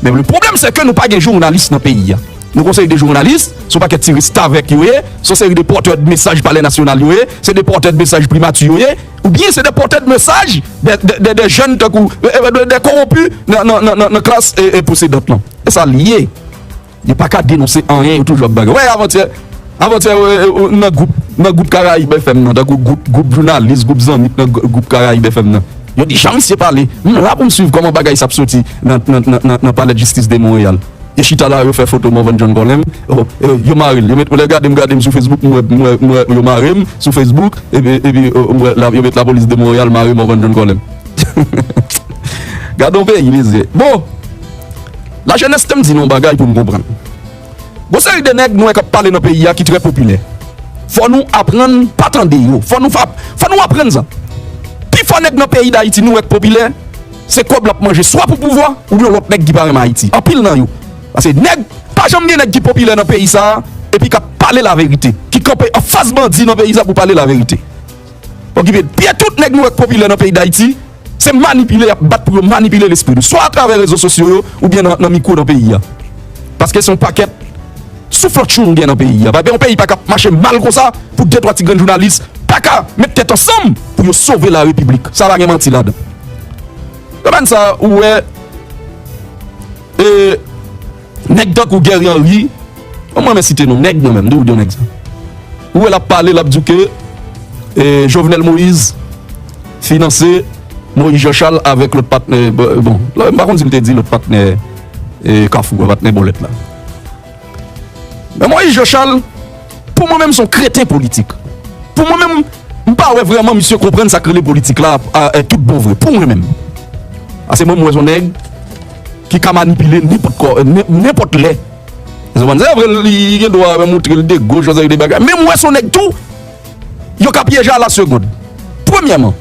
Men le pwoblèm, se ke nou pa gen jounalis nan peyi a. Nou gon seri de jounalis, se yon pakèt ti restavèk yo ye, se yon seri de pòtè de mesaj Palè Nasyonal yo ye, se de pòtè de mesaj Primati yo ye, oubyen se de pòtè de mesaj de, de, de, de jèn tankou, eh, eh, de, de kowonpi nan, nan, nan, nan, nan klas, eh, eh, posedant lan. E sa l ye. Yo pa ka denonse anyen, yo toujou ap bagay. Wè, avantyè, avantyè, wè, wè, nan gwoup, nan gwoup Karayib F M nan, tankou gwoup, gwoup jounalis, gwoup zanmi k nan gw-, gwoup Karayib F M nan. Yo di, "Jan misye pale, m la pou m swiv kòman bagay sa ap soti nan, nan, nan, nan, nan Palè de Jistis de Monreyal." Yo chita la, yo fè foto Morvan John Colem. Oh, eh, yo mare l. Yo met, lè gade m, gade m sou Facebook, m wè, m wè, m wè yo mare m sou Facebook, epi, epi, oh, m wè la, yo met lapolis de Monreyal mare Morvan John Colem. Gade yon peyi, mezye. Bon, lajenès, te m di nou yon bagay pou n konprann. Gon seri de nèg nou wè k ap pale nan peyi a ki trè popilè. Fò nou aprann pa tande yo. Fò nou, fò nou aprann sa. Pifò nèg nan peyi Dayiti nou wè k popilè, se kòb l ap manje swa pou pouvwa oubyen yon lòt nèg ki pa renmen Ayiti. Anpil nan yo. Paske nèg, pa janm gen nèg ki popilè nan peyi sa a, epi k ap pale laverite, ki kanpe anfas bandi nan peyi sa a pou pale laverite. Okipe pye tout nèg nou wè k popilè nan peyi Dayiti, se manipile y ap bat pou yo manipile lespri nou, swa atravè rezo sosyo yo, oubyen nan, nan mikwo nan peyi a. Paske se yon pakèt souflòtchou nou gen nan peyi a. Paske yon peyi pa ka ap mache mal konsa pou de twa ti grenn jounalis pa ka met tèt ansanm pou yo sove larepiblik. Sa pa gen manti ladan. Domèn sa, ou wè, e, nèg tankou Guerrier Henry, mwen renmen site non nèg mwen menm, m toujou di yon nèg sa. Ou wè l ap pale, l ap di w ke, e, Jovenel Moïse finanse Moïse Jean Charles avèk lòt patnè, bon, bon, m pa konn si l te di lòt patnè, e, Kafou a, patnè bòlèt la. Men Moïse Jean Charles, pou mwen menm, se yon kreten politik. Pou mwen menm, m pa wè vrèman misye konprann sa k rele politik la, a, e, tout bon vre. Pou mwen menm. Paske mwen, m wè se yon nèg ki ka manipile nenpòt kò, e, nen-, nenpòt lè. Ou konprann? Se vre, li, li gen dwa moutre l de goch, yon seri de bagay. Men m wè se yon nèg tou, yo ka pyeje a la segond. Premyèman,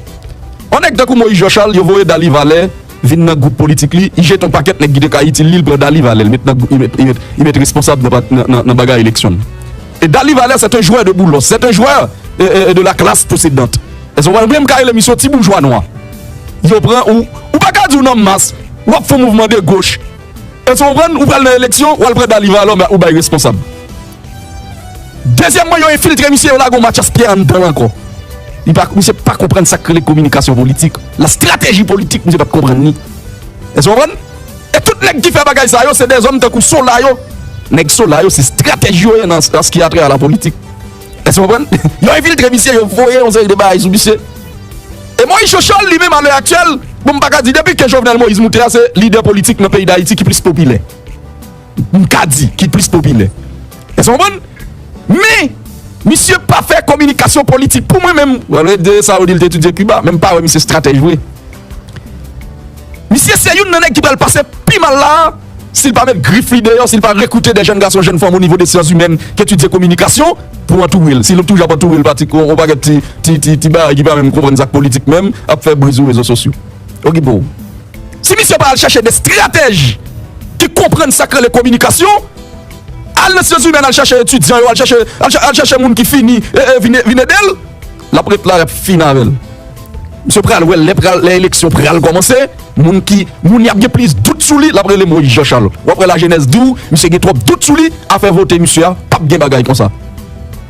yon nèg tankou Moïse Jean Charles, yo voye Dali Valè vin nan gwoup politik li, li jete yon pakèt nèg ki te ka itil li, li pran Dali Valè, li met nan gwoup, li met, li met, li met responsab nan pa-, nan, nan, nan bagay eleksyon l. E Dali Valè, c'est un joueur de boulos, c'est un joueur, euh, euh, de la classe possédante. Èske w konprann? Oubyen m ka rele misye yon ti boujwa nwa. Yo pran ou, ou pa ka di w nan mas, w ap fè yon mouvman de goch. Èske w konprann? Ou pral nan eleksyon, w al pran Dali Valè, ou bay responsab. Dezyèmman, yo enfiltre misye, yo lage yon Mathias Pierre anndan l ankò. Li pa, misye pa konprann sa k rele kominikasyon politik. La stratégie politique, misye pa t konprann li. Èske w konprann? E tout nèg ki fè bagay sa yo, se dèzòm tankou Sola yo. Nèg Sola yo, se stratèj yo ye nan, nan ce qui a trait à la politique. Èske w konprann? Yo enfiltre misye, yo voye yon seri de bagay sou misye. E Moïse Jean Charles, li menm, a lè aktyèl, bon, m pa ka di, depi ke Jovenel Moïse moute a, se lidè politik nan peyi Dayiti ki plis popilè. M ka di, ki plis popilè. Èske w konprann? Men, misye pa fè kominikasyon politik. Pou mwen menm, wè, de sa yo di l te etidye Kiba, men m pa wè misye stratèj vre. Misye se youn nan nèg ki pral pase pi mal la, si l pa met grif li deyò, si l pa rekrite de jèn gason, jèn fanm o nivo de syans imèn k etidye kominikasyon pou antoure l. Si l toujou ap antoure l pa ti, yon, yon pakèt ti, ti, ti, ti bagay ki pa menm konprann sa k politik menm, ap fè bri sou rezo sosyo. Okipe w. Si misye pa al chèche de stratèj ki konprann sa k rele kominikasyon, al nan syans imèn, al chèche etidyan yo, al chèche, al, chè- al chèche moun ki fini, e, e, vin, vin ede l, l ap ret la, y ap fin avè l. Misye pral wè, lè pral, lè eleksyon pral kòmanse, moun ki, moun y ap gen plis dout sou li, l ap rele Moïse Jean Charles. W ap wè lajenès di w, misye gen twòp dout sou li, afè vote misye a, p ap gen bagay konsa.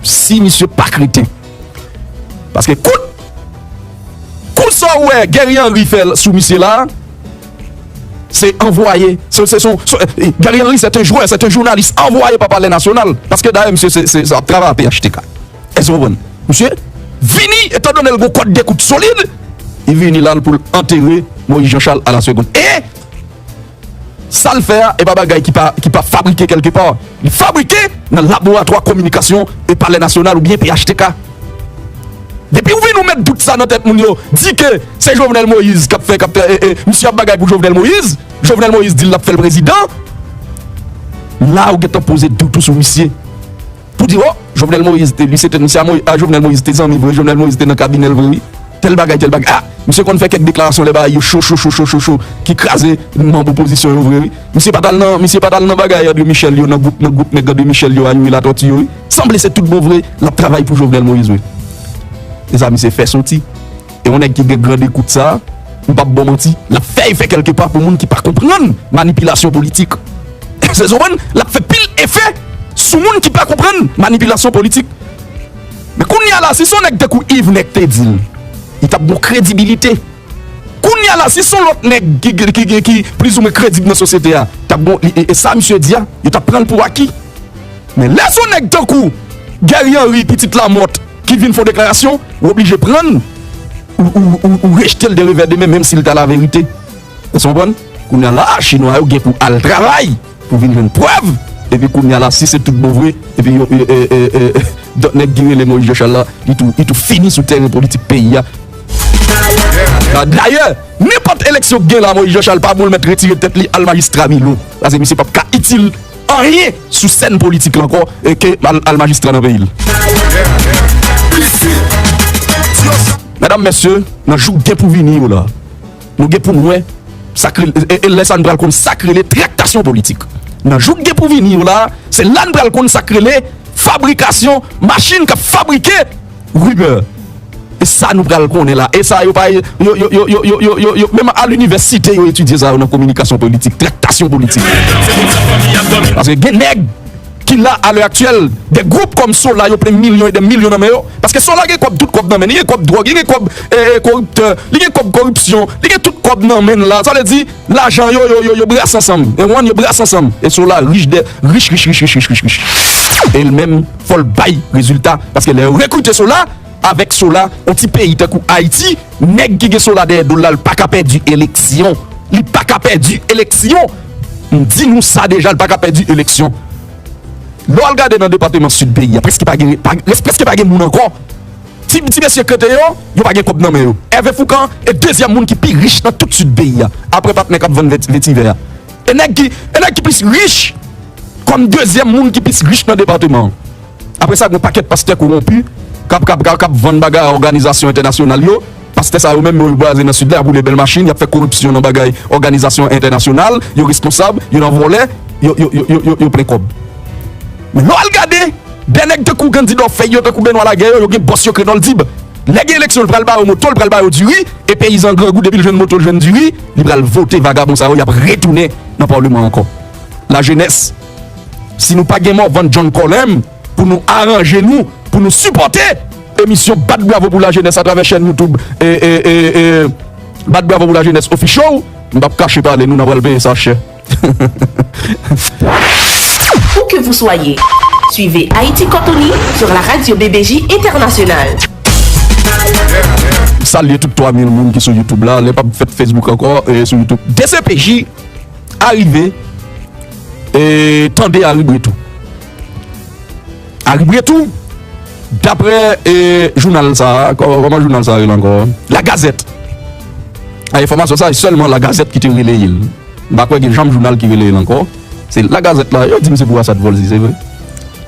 Si misye pa kreten. Paske kout, kout sa w wè Guerrier Henry fè sou misye la, se anvwaye. Se, se, se, se, eh, Guerrier Henry, c'est un joueur, c'est un journaliste envoyé par Palais National. Paske dayè, misye, se, se, se ap travay a P H T K. Èske w konprann? Misye vini, etandone l gon kòd dekout solid, li vini la pou l antere Moïse Jean Charles à la seconde. E sa l fè a, e pa bagay ki pa, ki pa fabrike kèlkepa. Li fabrike nan laboratwa kominikasyon e Palè Nasyonal oubyen P H T K. Depi w vin ou met dout sa nan tèt moun yo, di ke se Jovenel Moïse k ap fè, k ap fè, e, e, misye ap bagay pou Jovenel Moïse, Jovenel Moïse di l l ap fè l prezidan, la ou gentan poze dout ou sou misye. Pou di, o, Jovenel Moïse te, li se te, misye a Moï-, a Jovenel Moïse te zanmi vre, Jovenel Moïse te nan kabinè l vre, wi. Tèl bagay, tèl bagay. A, misye konn fè kèk deklarasyon lè bagay yo cho, cho, cho, cho, cho, cho, ki kraze manm opozisyon yo vre, wi. Misye pa t al nan, misye pa t al nan bagay André Michel yo, nan gwoup, nan gwoup nèg André Michel yo, Youri Latortue yo, wi. Sanble se tout bon vre, l ap travay pou Jovenel Moïse, wi. E sa misye fè soti. E yon nèg ki gen gran dekout sa, m p ap ba w manti, l ap fè efè kèlkepa pou moun ki pa konprann manipilasyon politik. Se konprann, l ap fè pil efè sou moun ki pa konprann manipilasyon politik. Men kounye a la, si se yon nèg tankou Yves Nèg te di l, li t ap gen kredibilite. Kounye a la, si se yon lòt nèg ki, ki, ki, ki plizoumwen kredib nan sosyete a, t ap gen, e, e sa misye di a, yo t ap pran l pou aki. Men lè se yon nèg tankou Guerrier Henry, pitit Lamòt, ki vin fè yon deklarasyon, ou oblije pran l, ou, ou, ou, ou rejte l de revè de men, menm si l ta laverite. Èske w konprann? Kounye a la, chinwa yo gen pou al travay, pou vin jwenn prèv, epi kounye a la, si se tout bon vre, epi yo, e, e, e, e, dòt nèg ki rele Moïse Jean Charles la, li tou, li tou fini sou teren politik peyi a. Da-, Dayè, nenpòt eleksyon k gen la, Moïse Jean Charles pa bon l mèt retire tèt li al majistra Milo. Paske misye p ap ka itil anyen sou sèn politik la ankò, e ke al, al majistra nan peyi l. Medam, mesye, nan jou k gen pou vini yo la, nou gen pou n wè sa k rele, e, e lè sa a nou pral konn sa k rele traktasyon politik. Nan jou k gen pou vini yo la, se la nou pral konn sa k rele fabrikasyon, machin k ap fabrike rimè. E sa nou pral konnen la. E sa yo pa, yo, yo, yo, yo, yo, yo, yo, menm a linivèsite yo etidye sa yo nan kominikasyon politik, traktasyon politik. Paske gen nèg ki la a lè aktyèl, de gwoup kòm Sola yo plen milyon e de milyon nan men yo. Paske Sola gen kòb, tout kòb nan men li, gen kòb dwòg, li gen kòb, e, e, koriptè, li gen kòb koripsyon, li gen tout kòb nan men l la. Sa vle di, lajan yo, yo, yo, yo brase ansanm. E w konprann, yo brase ansanm. E Sola rich de, rich, rich, rich. E l menm, fò l bay rezilta. Paske lè yo rekrite Sola, avèk Sola, yon ti peyi tankou Ayiti, nèg ki gen Sola dèyè do l la, l pa ka pèdi eleksyon. Li pa ka pèdi eleksyon. M di nou sa deja, l pa ka pèdi eleksyon. Lè w al gade nan depatman Sid peyi a, prèske pa gen, pa, prèske pa gen moun ankò. Ti, ti mesye k rete yo, yo pa gen kòb nan men yo. Hervé Fourcand e dezyèm moun ki pi rich nan tout Sid peyi a, apre patnè k ap vann vèt-, vetivè a. E nèg ki, e nèg ki plis rich, kòm dezyèm moun ki plis rich nan depatman an. Apre sa, gen yon pakèt pastè kowonpi k ap, k ap, k ap, k ap vann bagay a òganizasyon entènasyonal yo. Pastè sa yo menm, yo baze nan Sid la, y ap woule bèl machin, y ap fè koripsyon nan bagay òganizasyon entènasyonal, yo responsab, yo nan vòlè, yo, yo, yo, yo, yo, yo plen kòb. Men lè w al gade, de nèg tankou Gandhi Dorfeuille yo, tankou Benoît Laguerre yo, yo gen bòs yo k ret nan l dib. Lè gen eleksyon, l pral ba yo moto, l pral ba yo diri, e peyizan grangou, depi l jwenn moto, l jwenn diri, li pral vote vagabon sa yo, y ap retounen nan palman ankò. Lajenès, si nou pa gen Morvan John Colem pou nou aranje nou, pou nou sipòte emisyon Bat Bravo pou Lajenès atravè chèn YouTube, e, e, e, e, Bat Bravo pou Lajenès Official, m p ap kache pale nou, n a pral peye sa chè. Où que vous soyez, suivez Haïti Cortoni sur la radio B B J Internationale. M salye tout twa mil moun ki sou YouTube la, lè p ap fèt Facebook ankò, e sou YouTube. D C P J arive, e tande Aribretou. Aribretou, daprè, e, jounal sa a, kò-, kòman jounal sa a rele ankò? La Gazette. A, enfòmasyon sa a, e sèlman La Gazette ki te releye l. M pa kwè gen janm jounal ki releye l ankò. Se La Gazette la, yo di m se pou Asad Volcy, se vre.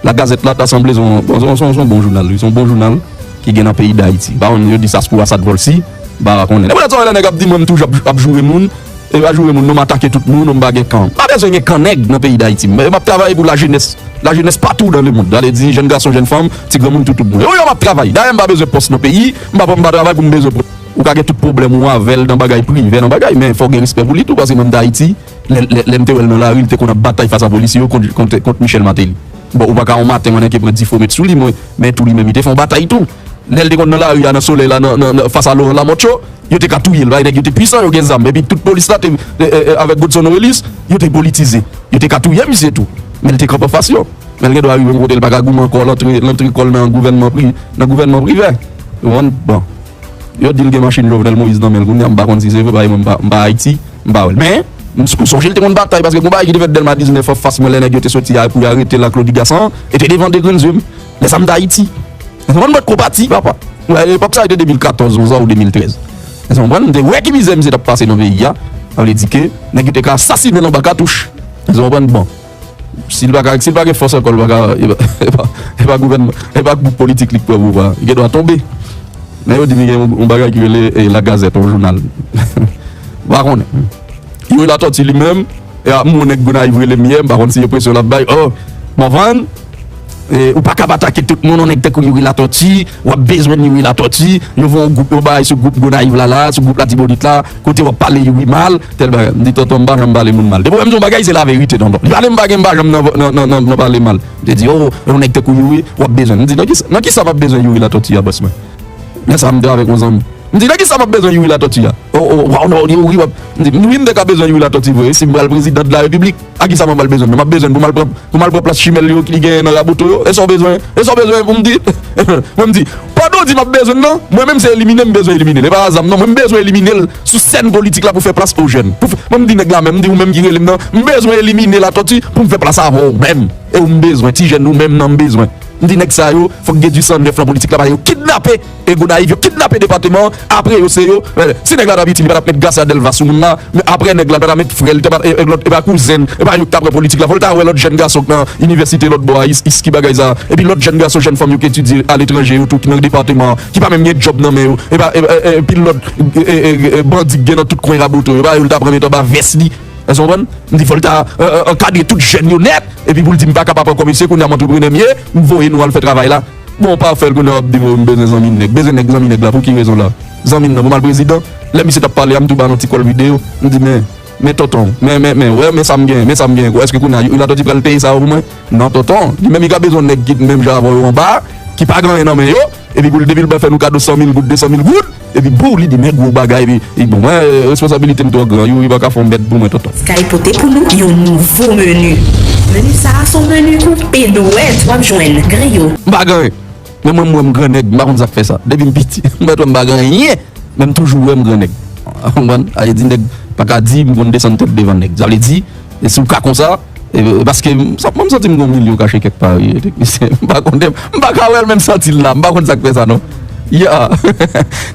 La Gazette la ta sanble se yon, se yon, se yon, se yon bon jounal, wi. Se yon bon jounal ki gen nan peyi Dayiti. M pa konn, yo di sa se pou Asad Volcy, m pa konnen. E poutèt sa w wè lè nèg ap di mwen m toujou ap, ap joure moun, e pa joure moun non, m atake tout moun, m pa gen kan. M pa bezwen gen kan nèg nan peyi Dayiti. M, m ap travay pou lajenès. Lajenès patou dan lemond. Sa vle di jèn gason, jèn fanm, ti granmoun, tout, tout moun. E wi, m ap travay. Dayè, m pa bezwen pòs nan peyi, m pa, m pa travay pou m bezwen pòs. Ou ka gen tout pwoblèm ou avè l nan bagay privè, nan bagay, men fò w gen respè pou li tou, paske menm Dayiti, lè, lè, lè m te wè l nan lari, li te konn ap batay fas a polisye yo kont, kont, kont Michel Martelly. Bon, ou pa ka yon maten, mannèke pran difo met sou li, mwen, men tou li menm, li te fè yon batay tou. Lè l te konn nan lari a, nan solèy la, nan, nan, nan, fas a Laurent Lamothe yo, yo te ka touye l, paske nèg yo te pwisan, yo gen zam. Epi tout polis la te, e, e, e, avèk Godson Orelus, yo te politize. Yo te ka touye misye tou. Men l te kanpe anfas yo. Men l gen dwa rive yon kote l pa ka goumen ankò, l antre, l antre kò l nan gouvènman pri-, nan gouvènman privè. Ou konprann? Bon. Yo di l gen machin Jovenel Moïse nan men l kounye a, m pa konn si se vre, paske mwen m pa, m pa Ayiti, m pa wè l. Men, m s-, m sonje l te konn batay, paske gon bagay ki te fèt Dèlma diznèf anfas mwen lè nèg yo te soti a pou y arete l ak Lodi Gasan, e te devan de grenn zye m. Lè sa m t Ayiti. Èske w konprann, m pa t ko pati, papa. Epòk sa a te de mil katòz, onz an ou de mil trèz. Èske w konprann, m te wè ki mizè misye t ap pase nan peyi a. Sa vle di ke nèg yo te ka asasinen l anba katouch. Èske w konprann? Bon. Si l pa ka, si l pa gen fòs ankò, l pa ka, e pa, e pa, e pa gouvènman, e pa gwoup politik li k pran pouvwa a. Li gen dwa tonbe. Men yo di m gen yon, yon bagay ki rele, e, La Gazette, yon jounal. M pa konnen. Youri Latortue li menm, e a, m wè nèg Gonayiv rele m yè, m pa konn si enpresyon l ap bay. Oh, Morvan, E, ou pa kab atake tout moun, yon nèg tankou Youri Latortue, w ap bezwen Youri Latortue, yo voye yon gwoup, yon bagay sou gwoup Gonayiv la, la, sou gwoup Latibonit la, kote w ap pale Youri mal, tèl bagay. M di, tonton, m pa janm pale moun mal. Depi w wè m di yon bagay, se laverite, tonton. Pale m pa gen, m pa janm nan, nan, nan, nan, nan pale mal. M te di, oh, yon nèg tankou Youri, w ap bezwen. M di, nan ki, nan ki sa m ap bezwen Youri Latortue a, bòs mwen? Lè sa a, m te avèk yon zanmi. M di, nan ki sa m ap bezwen Youri Latortue a? Oh, oh, waw, non, Youri, w ap. M di, wi, m te ka bezwen Youri Latortue vre, si m pral prezidan de la repiblik. A ki sa m ap bezwen? M ap bezwen pou m al pran, pou m al pran plas chimèl yo ki li genyen nan Raboto yo? E sa w bezwen? E sa w bezwen pou m di? Mwen, m di, pandan w di m ap bezwen l nan, mwen menm se elimine m bezwen elimine l. E pa zam non, mwen m bezwen elimine l sou sèn politik la pou fè plas o jèn. Pou fè, mwen, m di nèg la menm, m di ou menm ki rele m nan, m bezwen elimine Latortue pou m fè plas avè w menm. E ou m bezwen, ti jèn ou menm nan m bezwen. M di nèg sa yo, fòk gen du sang neuf nan politik la, paske yo kidnape e Gonayiv, yo kidnape depatman an, apre yo se yo, eh, si nèg la t ap itil, li pa t ap met Gracia Delva sou moun la, men apre nèg la, li pa t ap met frè l, li pa, e, e lòt, e pa kouzen l, e pa yo ki t ap pran politik la, fò l ta wè lòt jèn gason k nan inivèsite lòt bò a, is, is ki bagay sa, epi lòt jèn gason, jèn fanm yo ki etidye aletranje yo tou, ki nan depatman an, ki pa menm gen djòb nan men yo, e pa, e, e, e, epi lòt, e, e, e, e, bandi k gen nan tout kwen Raboto yo, e pa yo l ta pran met anba vès li, èske w konprann? M di fò l ta, e, e, ankadre tout jèn yo nèt, epi pou l di m pa ka pa pran kòm mesye, kounye a m antreprenè m ye, m voye nou al fè travay la. Bon, pa fè l kounye a w ap di m, oh, m bezwen zanmi nèg. Bezwen nèg, zanmi nèg la, pou ki rezon la? Zanmi m nan, pou m al prezidan? Lè misye t ap pale a, m tou ba l yon ti kòl videyo. M di, men, men tonton, men, men, men, wè, men sa m gen, men sa m gen. Èske kounye a, Youri Latortue pral peye sa yo pou mwen? Non, tonton. Li menm, li ka bezwen nèg ki menm jan avè w yo anba, ki pa gen anyen nan men yo, epi pou l, depi l ba fè nou kado san mil goud, de san mil goud, epi bou, li di, men gwo bagay, epi, epi bon, mwen, responsabilite m twò gran, Youri pa ka fè yon mèd pou mwen, tonton. Sky pote pou nou yon nouvo meni. Meni sa a se yon meni koupe dwèt w ap jwenn griyo. M pa gen anyen. Men mwen, m wè m gran nèg, m pa konn sa k fè sa. Depi m piti, m mèt wè m pa gen anyen, men m toujou wè m gran nèg. Ou konprann? Sa vle di nèg pa ka di m konn desann tèt devan nèg. Sa vle di, e si w ka konsa, e, e paske m, sa, mwen, m santi m gen yon milyon kache kèk pa, wi, teknisyen. M pa konnen, m pa ka wè l, men m santi l la. M pa konn sa k fè sa, non. Ya.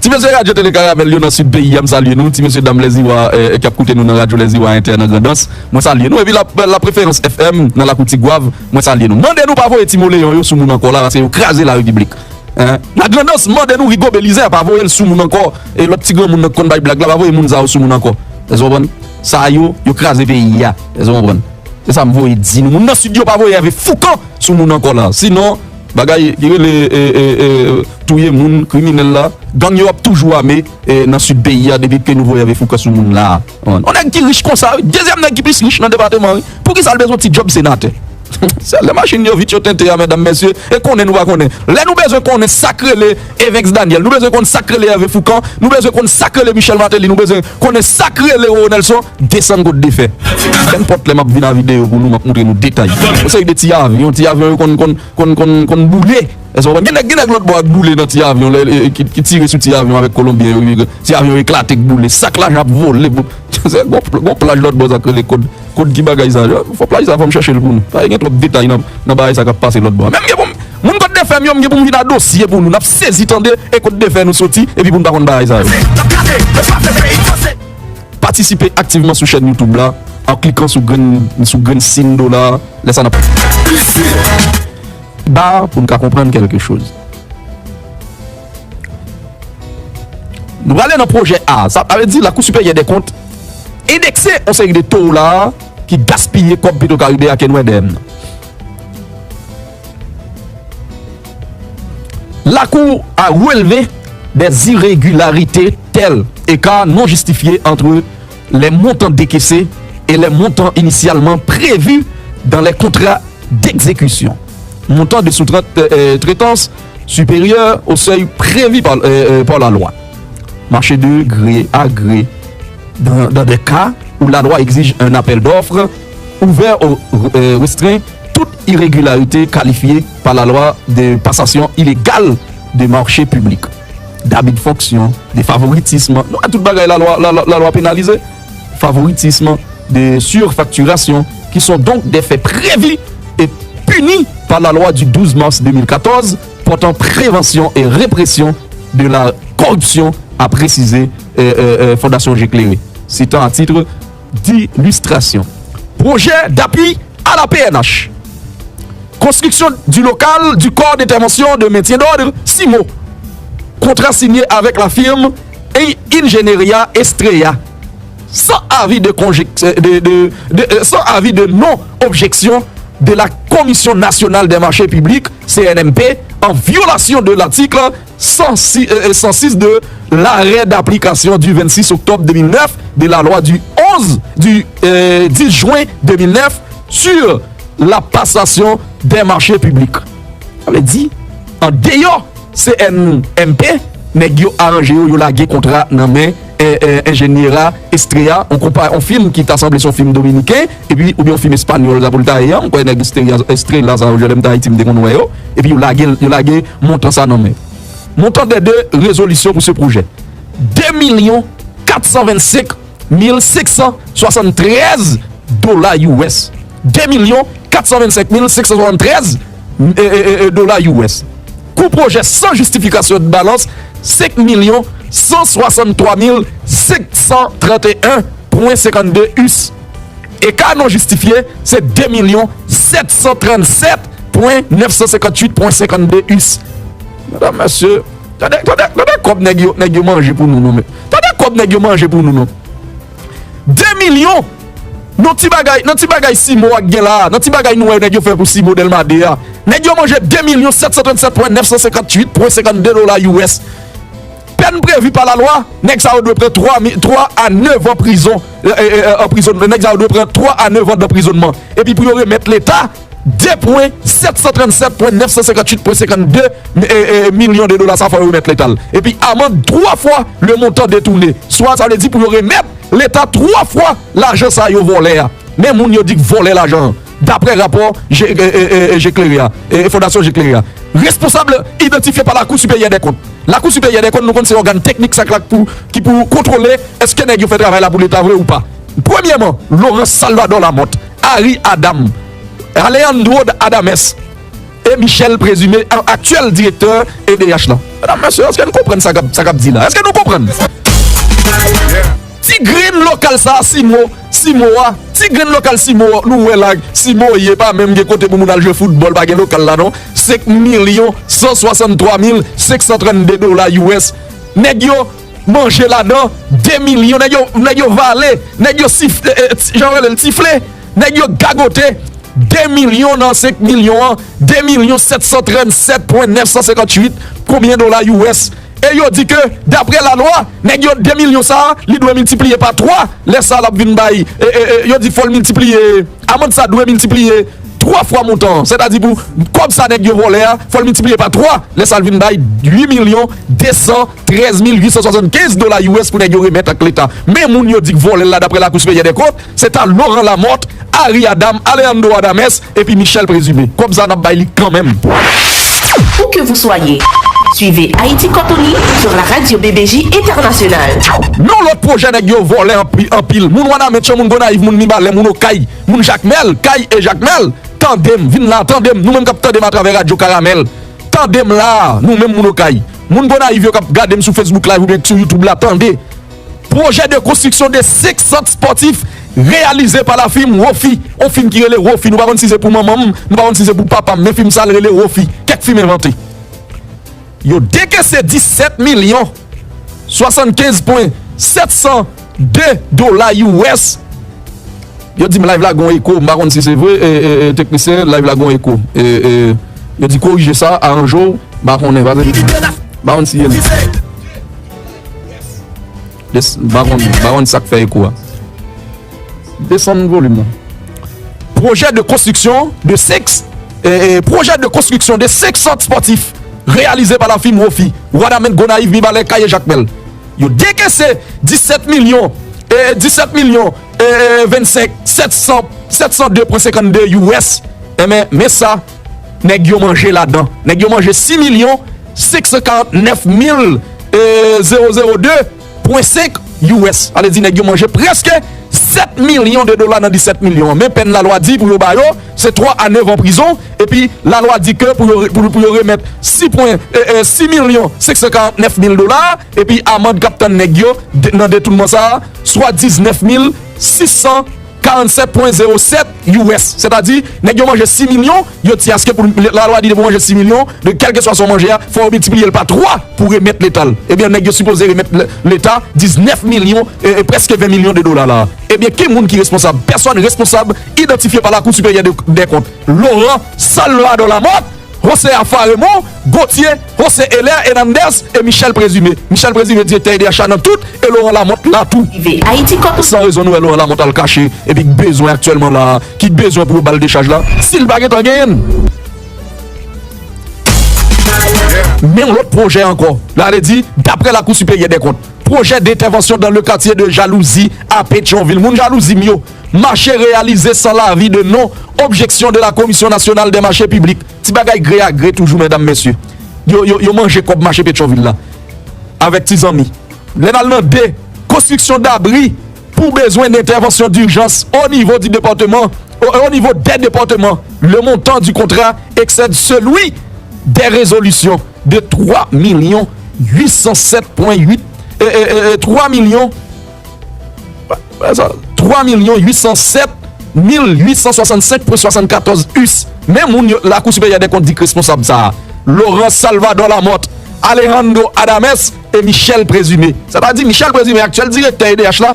Ti mesye Radyo Tele Karamèl yo nan sid peyi a, m salye nou. Ti mesye dam Lèziwa, eh, ki ap koute nou nan Radyo Lèziwa Entè nan Grandans, mwen salye nou. Epi la, la Préférence F M nan Lakou Tigwav, mwen salye nou. Mande nou pa voye ti moleyon yo sou moun ankò la, paske yo kraze larepiblik. Hein? Lagrandans mande nou Rigaud Belizaire pa voye l sou moun ankò. E lòt ti granmoun nan k konn bay blag la, pa voye moun sa yo sou moun ankò. Èske w konprann? Sa yo, yo kraze peyi a. Èske w konprann? Se sa m voye di nou. Moun nan sid yo pa voye Hervé Foucan sou moun ankò la. Sinon, bagay ki rele, e, e, e, touye moun, kriminèl la, gang yo ap toujou ame, e, nan sid peyi a depi ke nou voye Hervé Foucan sou moun la. Yon nèg ki rich konsa, wi, dezyèm nèg ki plis rich nan depatman, wi. Poukisa l bezwen ti djòb senatè? Se lè machin yo vit, yo tente a, medam, mesye, e konnen nou pa konnen. Lè nou bezwen konnen sa k rele Evens Daniel, nou bezwen konn sa k rele Hervé Foucan, nou bezwen konn sa k rele Michel Martelly, nou bezwen konnen sa k rele Roro Nelson, desann kot defè. Kenpòt lè m ap vin a videyo pou nou, m ap montre nou detay. Yon seri de ti avyon, ti avyon yo konn, konn, konn, konn, konn boule. Èske w konprann? Gen nèg, gen nèg lòt bò a k boule nan ti avyon, lè, e, ki, ki tire sou ti avyon avèk Kolonbyen yo, ti avyon eklate k boule, sak lajan ap vole. Se gon, gon plaj lòt bò sa k rele kòd. Kòd ki bagay sa? Fò plaj sa, fò m chèche l pou nou. Pa gen twòp detay nan, nan bagay sa k ap pase lòt bò a. Men m gen pou m, moun kot defè m yo, m gen pou m vin a dosye pou nou. N ap sezi tande e kot defè nou soti, epi pou n pa konn bagay sa yo. Patisipe aktivman sou chèn YouTube la, an klikan sou grenn, sou grenn siy dola a. Lè sa n ap ba pou n ka konprann kèlke choz. Nou prale nan pwojè A. Sa, sa vle di Lakou Siperyè dè Kont endekse yon seri de to la ki gaspiye kòb Petro Caribe a ke nou wè dèyè m nan. La Cour a relevé des irrégularités telles écart non justifié entre les montants décaissés et les montants initialement prévus dans les contrats d'exécution. Montant de sous-traitance supérieur au seuil prévu par, euh, euh, par la loi. Marché de gré à gré dans, dans des cas où la loi exige un appel d'offres ouvert ou euh, restreint toute irrégularité qualifiée par la loi de passation illégale de marché public, d'abus de fonction, de favoritisme. Nou wè tout bagay lalwa, lalwa, lalwa penalize. Favoritisme, de surfacturation, qui sont donc des faits prévus et punis par la loi du douze mars deux mille quatorze portant prévention et répression de la corruption, a précisé euh, euh, euh, Fondation J'éclairé, citant à titre d'illustration. Projet d'appui à la P N H. Construction du local du corps d'intervention de maintien d'ordre, CIMO. Contrat signé avec la firme Ingeniería Estrella. Sans avis de, conjec- de, de, de, euh, sans avis de non-objection de la Commission nationale des marchés publics, C N M P, en violation de l'article cent six, euh, cent six de l'arrêt d'application du vingt-six octobre deux mille neuf de la loi du onze, du, euh, dix juin deux mille neuf sur la passation des marchés publics. Sa vle di, an deyò C N M P, nèg yo aranje yo, yo lage kontra nan men, eh, eh, enjenyè a, Estrella, on konpa, on fim ki ta sanble se yon fim dominiken, epi, oubyen yon fim espanyòl, sa pou l ta ye a, m kwè nèg Estrella, Estrella sa yo, lè m t Ayiti, m te konn wè yo, epi yo lage, yo lage montan sa nan men. Montant des deux résolutions pour ce projet, deux millions quatre cent vingt-cinq mille cinq cent soixante-treize dola U S. Deux millions quatre cent vingt-cinq mille cinq cent soixante-treize, eh, eh, eh, eh, dola U S. Coût projet sans justification de balance, cinq millions cent soixante-trois mille cinq cent trente et un point cinquante-deux U S. Écart non justifié, c'est deux millions sept cent trente-sept point neuf cent cinquante-huit point cinquante-deux U S. Medam, mesye, tande, tande, tande kòb nèg yo, nèg yo manje pou nou, non, men. Tande kòb nèg yo manje pou nou, non. Deux millions! Nan ti bagay, nan ti bagay Simo a k gen la, nan ti bagay nou wè nèg yo fè pou Simo Dèlma de a. Nèg yo manje deux millions sept cent trente-sept point neuf cent cinquante-huit point cinquante-deux dola U S. Pèn previ pa lalwa, nèg sa yo dwe pran twa mi-, twa a nèf an prizon, eh, eh, eh, an prizon, nèg sa yo dwe pran twa a nèf an danprizonnman. Epi pou yo remèt Leta de pwen sept cent trente-sept point neuf cent cinquante-huit point cinquante-deux, eh, eh, milyon de dola sa fò yo remèt Leta l. Epi amann twa fwa le montant détourné. Swa sa vle di pou yo remèt Leta twa fwa lajan sa yo vòlè a. Men moun yo di k vòlè lajan an, daprè rapò Je-, eh, eh, eh, Jekleri a, eh, Fondasyon Jekleri a. Responsab idantifye pa Lakou Siperyè dè Kont. Lakou Siperyè dè Kont, nou konn se ògàn teknik sa k la pou, ki pou kontwole èske nèg yo fè travay la pou Leta vre ou pa. Premyèman, Laurent Salvador Lamothe, Harry Adam, Alejandro Adames, e Michel Présumé, a-, aktyèl direktè E D H la. Medam, mesye, èske n konprann sa k ap, sa k ap di la? Èske nou konprann? Ti grenn lokal sa a, Simo, Simo a, ti grenn lokal Simo, nou wè la, Simo ye, pa menm gen kote pou moun al jwe foutbòl, pa gen lokal la non. Cinq millions cent soixante-trois mille cinq cent trente-deux dola U S. Nèg yo manje ladan, deux millions, nèg yo, nèg yo vale, nèg yo sif-, eh, eh, ti-, jan yo rele l, tifle, nèg yo gagote, deux millions nan cinq millions an, deux millions sept cent trente-sept point neuf cent cinquante-huit, konbyen dola U S? E yo di ke, daprè lalwa, nèg yo deux millions sa a, li dwe miltipliye pa twa, lè sa l ap vin bay, e, e, e, yo di fò l miltipliye, amann sa dwe miltipliye twa fwa montan an. Sètadi pou kòb sa nèg yo vòlè a, fò l miltipliye pa twa, lè sa l vin bay huit millions deux cent treize mille huit cent soixante-quinze dola U S pou nèg yo remèt ak Leta. Men moun yo di k vòlè l la, daprè Lakou Siperyè dè Kont, se ta Laurent Lamothe, Harry Adam, Alejandro Adames, epi Michel Présumé. Kòb sa n ap bay li kanmenm. Où que vous soyez, suivez Haïti Quand on lit sur la radio B B J Internationale. Yon lòt pwojè nèg yo vòlè anpi-, anpil. Moun Wanament, moun Gonayiv, moun Mibalè, moun Okay, moun Jakmèl, Kay e Jakmèl. Tande m, vin la, tande m. Nou menm k ap tande m atravè radyo Karamèl. Tande m la, nou menm moun Okay. Moun Gonayiv yo k ap gade m sou Facebook Live oubyen sou YouTube la, tande. Projet de construction de cinq centres sportifs réalisé par la firme Wofi. On fim ki rele Wofi. Nou pa konn si se pou manman m, nou pa konn si se pou papa m, men fim sa l rele Wofi. Kèk fim envante. Yo dekese disèt milyon swasannkenz pwen sèt san de dola U S. Yo di m live la gon eko, m pa konn si se vre, e, e, e, teknisyen, live la gon eko. E, e, yo di korije sa, aranje w, m pa konnen, pa, m pa konn si e li. Des-, m pa konn, m pa konn sa k fè eko a. Desann volim nan. Projet de construction de cinq, eh, eh, projet de construction de cinq centres sportifs réalisé par la firme Wofi, Wanament, Gonayiv, Mibalè, Kay e Jakmèl. Yo dekese disèt milyon, eh, disèt milyon, eh, vennsenk, sèt san, sèt san de pwen senkannde U S. Enben, men sa, nèg yo manje ladan. Nèg yo manje sis milyon senk san karannèf mil, eh, zéro zéro de pwen senk U S. Sa vle di nèg yo manje prèske sèt milyon de dola nan disèt milyon an. Men pèn lalwa di pou yo ba yo, se twa a nèf an prizon. Epi lalwa di ke pou yo, pou, pou yo remèt sis pwen, eh, eh, sis milyon senk san karannèf mil dola. Epi amann k ap tann nèg yo de-, nan detounman sa a, swa diznèf mil sis san karannsèt pwen zewo sèt U S. Sètadi, nèg yo manje sis milyon, yo ti aske pou lalwa di depi w manje sis milyon, de kèlkeswa sa w manje a, fò yo miltipliye l pa twa pou remèt Leta l. Ebyen, nèg yo sipoze remèt l-, Leta diznèf milyon, e, e prèske ven milyon de dola la. Ebyen, ki moun ki responsab? Pèsòn responsab idantifye pa Lakou Siperyè de, dè Kont. Laurent Salvador Lamothe, José Afa Raymond, Gauthier, José Heller Hernandez e Michel Présumé. Michel Présumé, direktè E D H la nan tout, e Laurent Lamothe la tou. Rive Ayiti kòp. San rezon nou wè Laurent Lamothe al kache, epi k bezwen aktyèlman la, ki bezwen pou yo ba l dechaj la, si l pa gentan genyen l. Men yon lòt pwojè ankò. La, le di, d'après la Cour supérieure des comptes, projet d'intervention dans le quartier de Jalousie à Pétion-Ville. Moun Jalouzi m yo, marché réalisé sans l'avis de non-objection de la Commission nationale des marchés publics. Ti bagay gré a gré toujou, medam, mesye. Yo, yo, yo manje kòb mache Petyonvil la. Avèk ti zanmi. Lè n al nan de, construction d'abris pour besoin d'intervention d'urgence au niveau du département, au, au niveau des départements. Le montant du contrat excède celui des résolutions de trois millions huit cent sept point huit, euh, euh, euh, trois millions, trois millions huit cent sept mille huit cent soixante-cinq point soixante-quatorze U S. Men moun yo, Lakou Siperyè dè Kont di k responsab sa a. Laurent Salvador Lamothe, Alejandro Adames e Michel Présumé. Sètadi Michel Présumé, aktyèl direktè E D H la.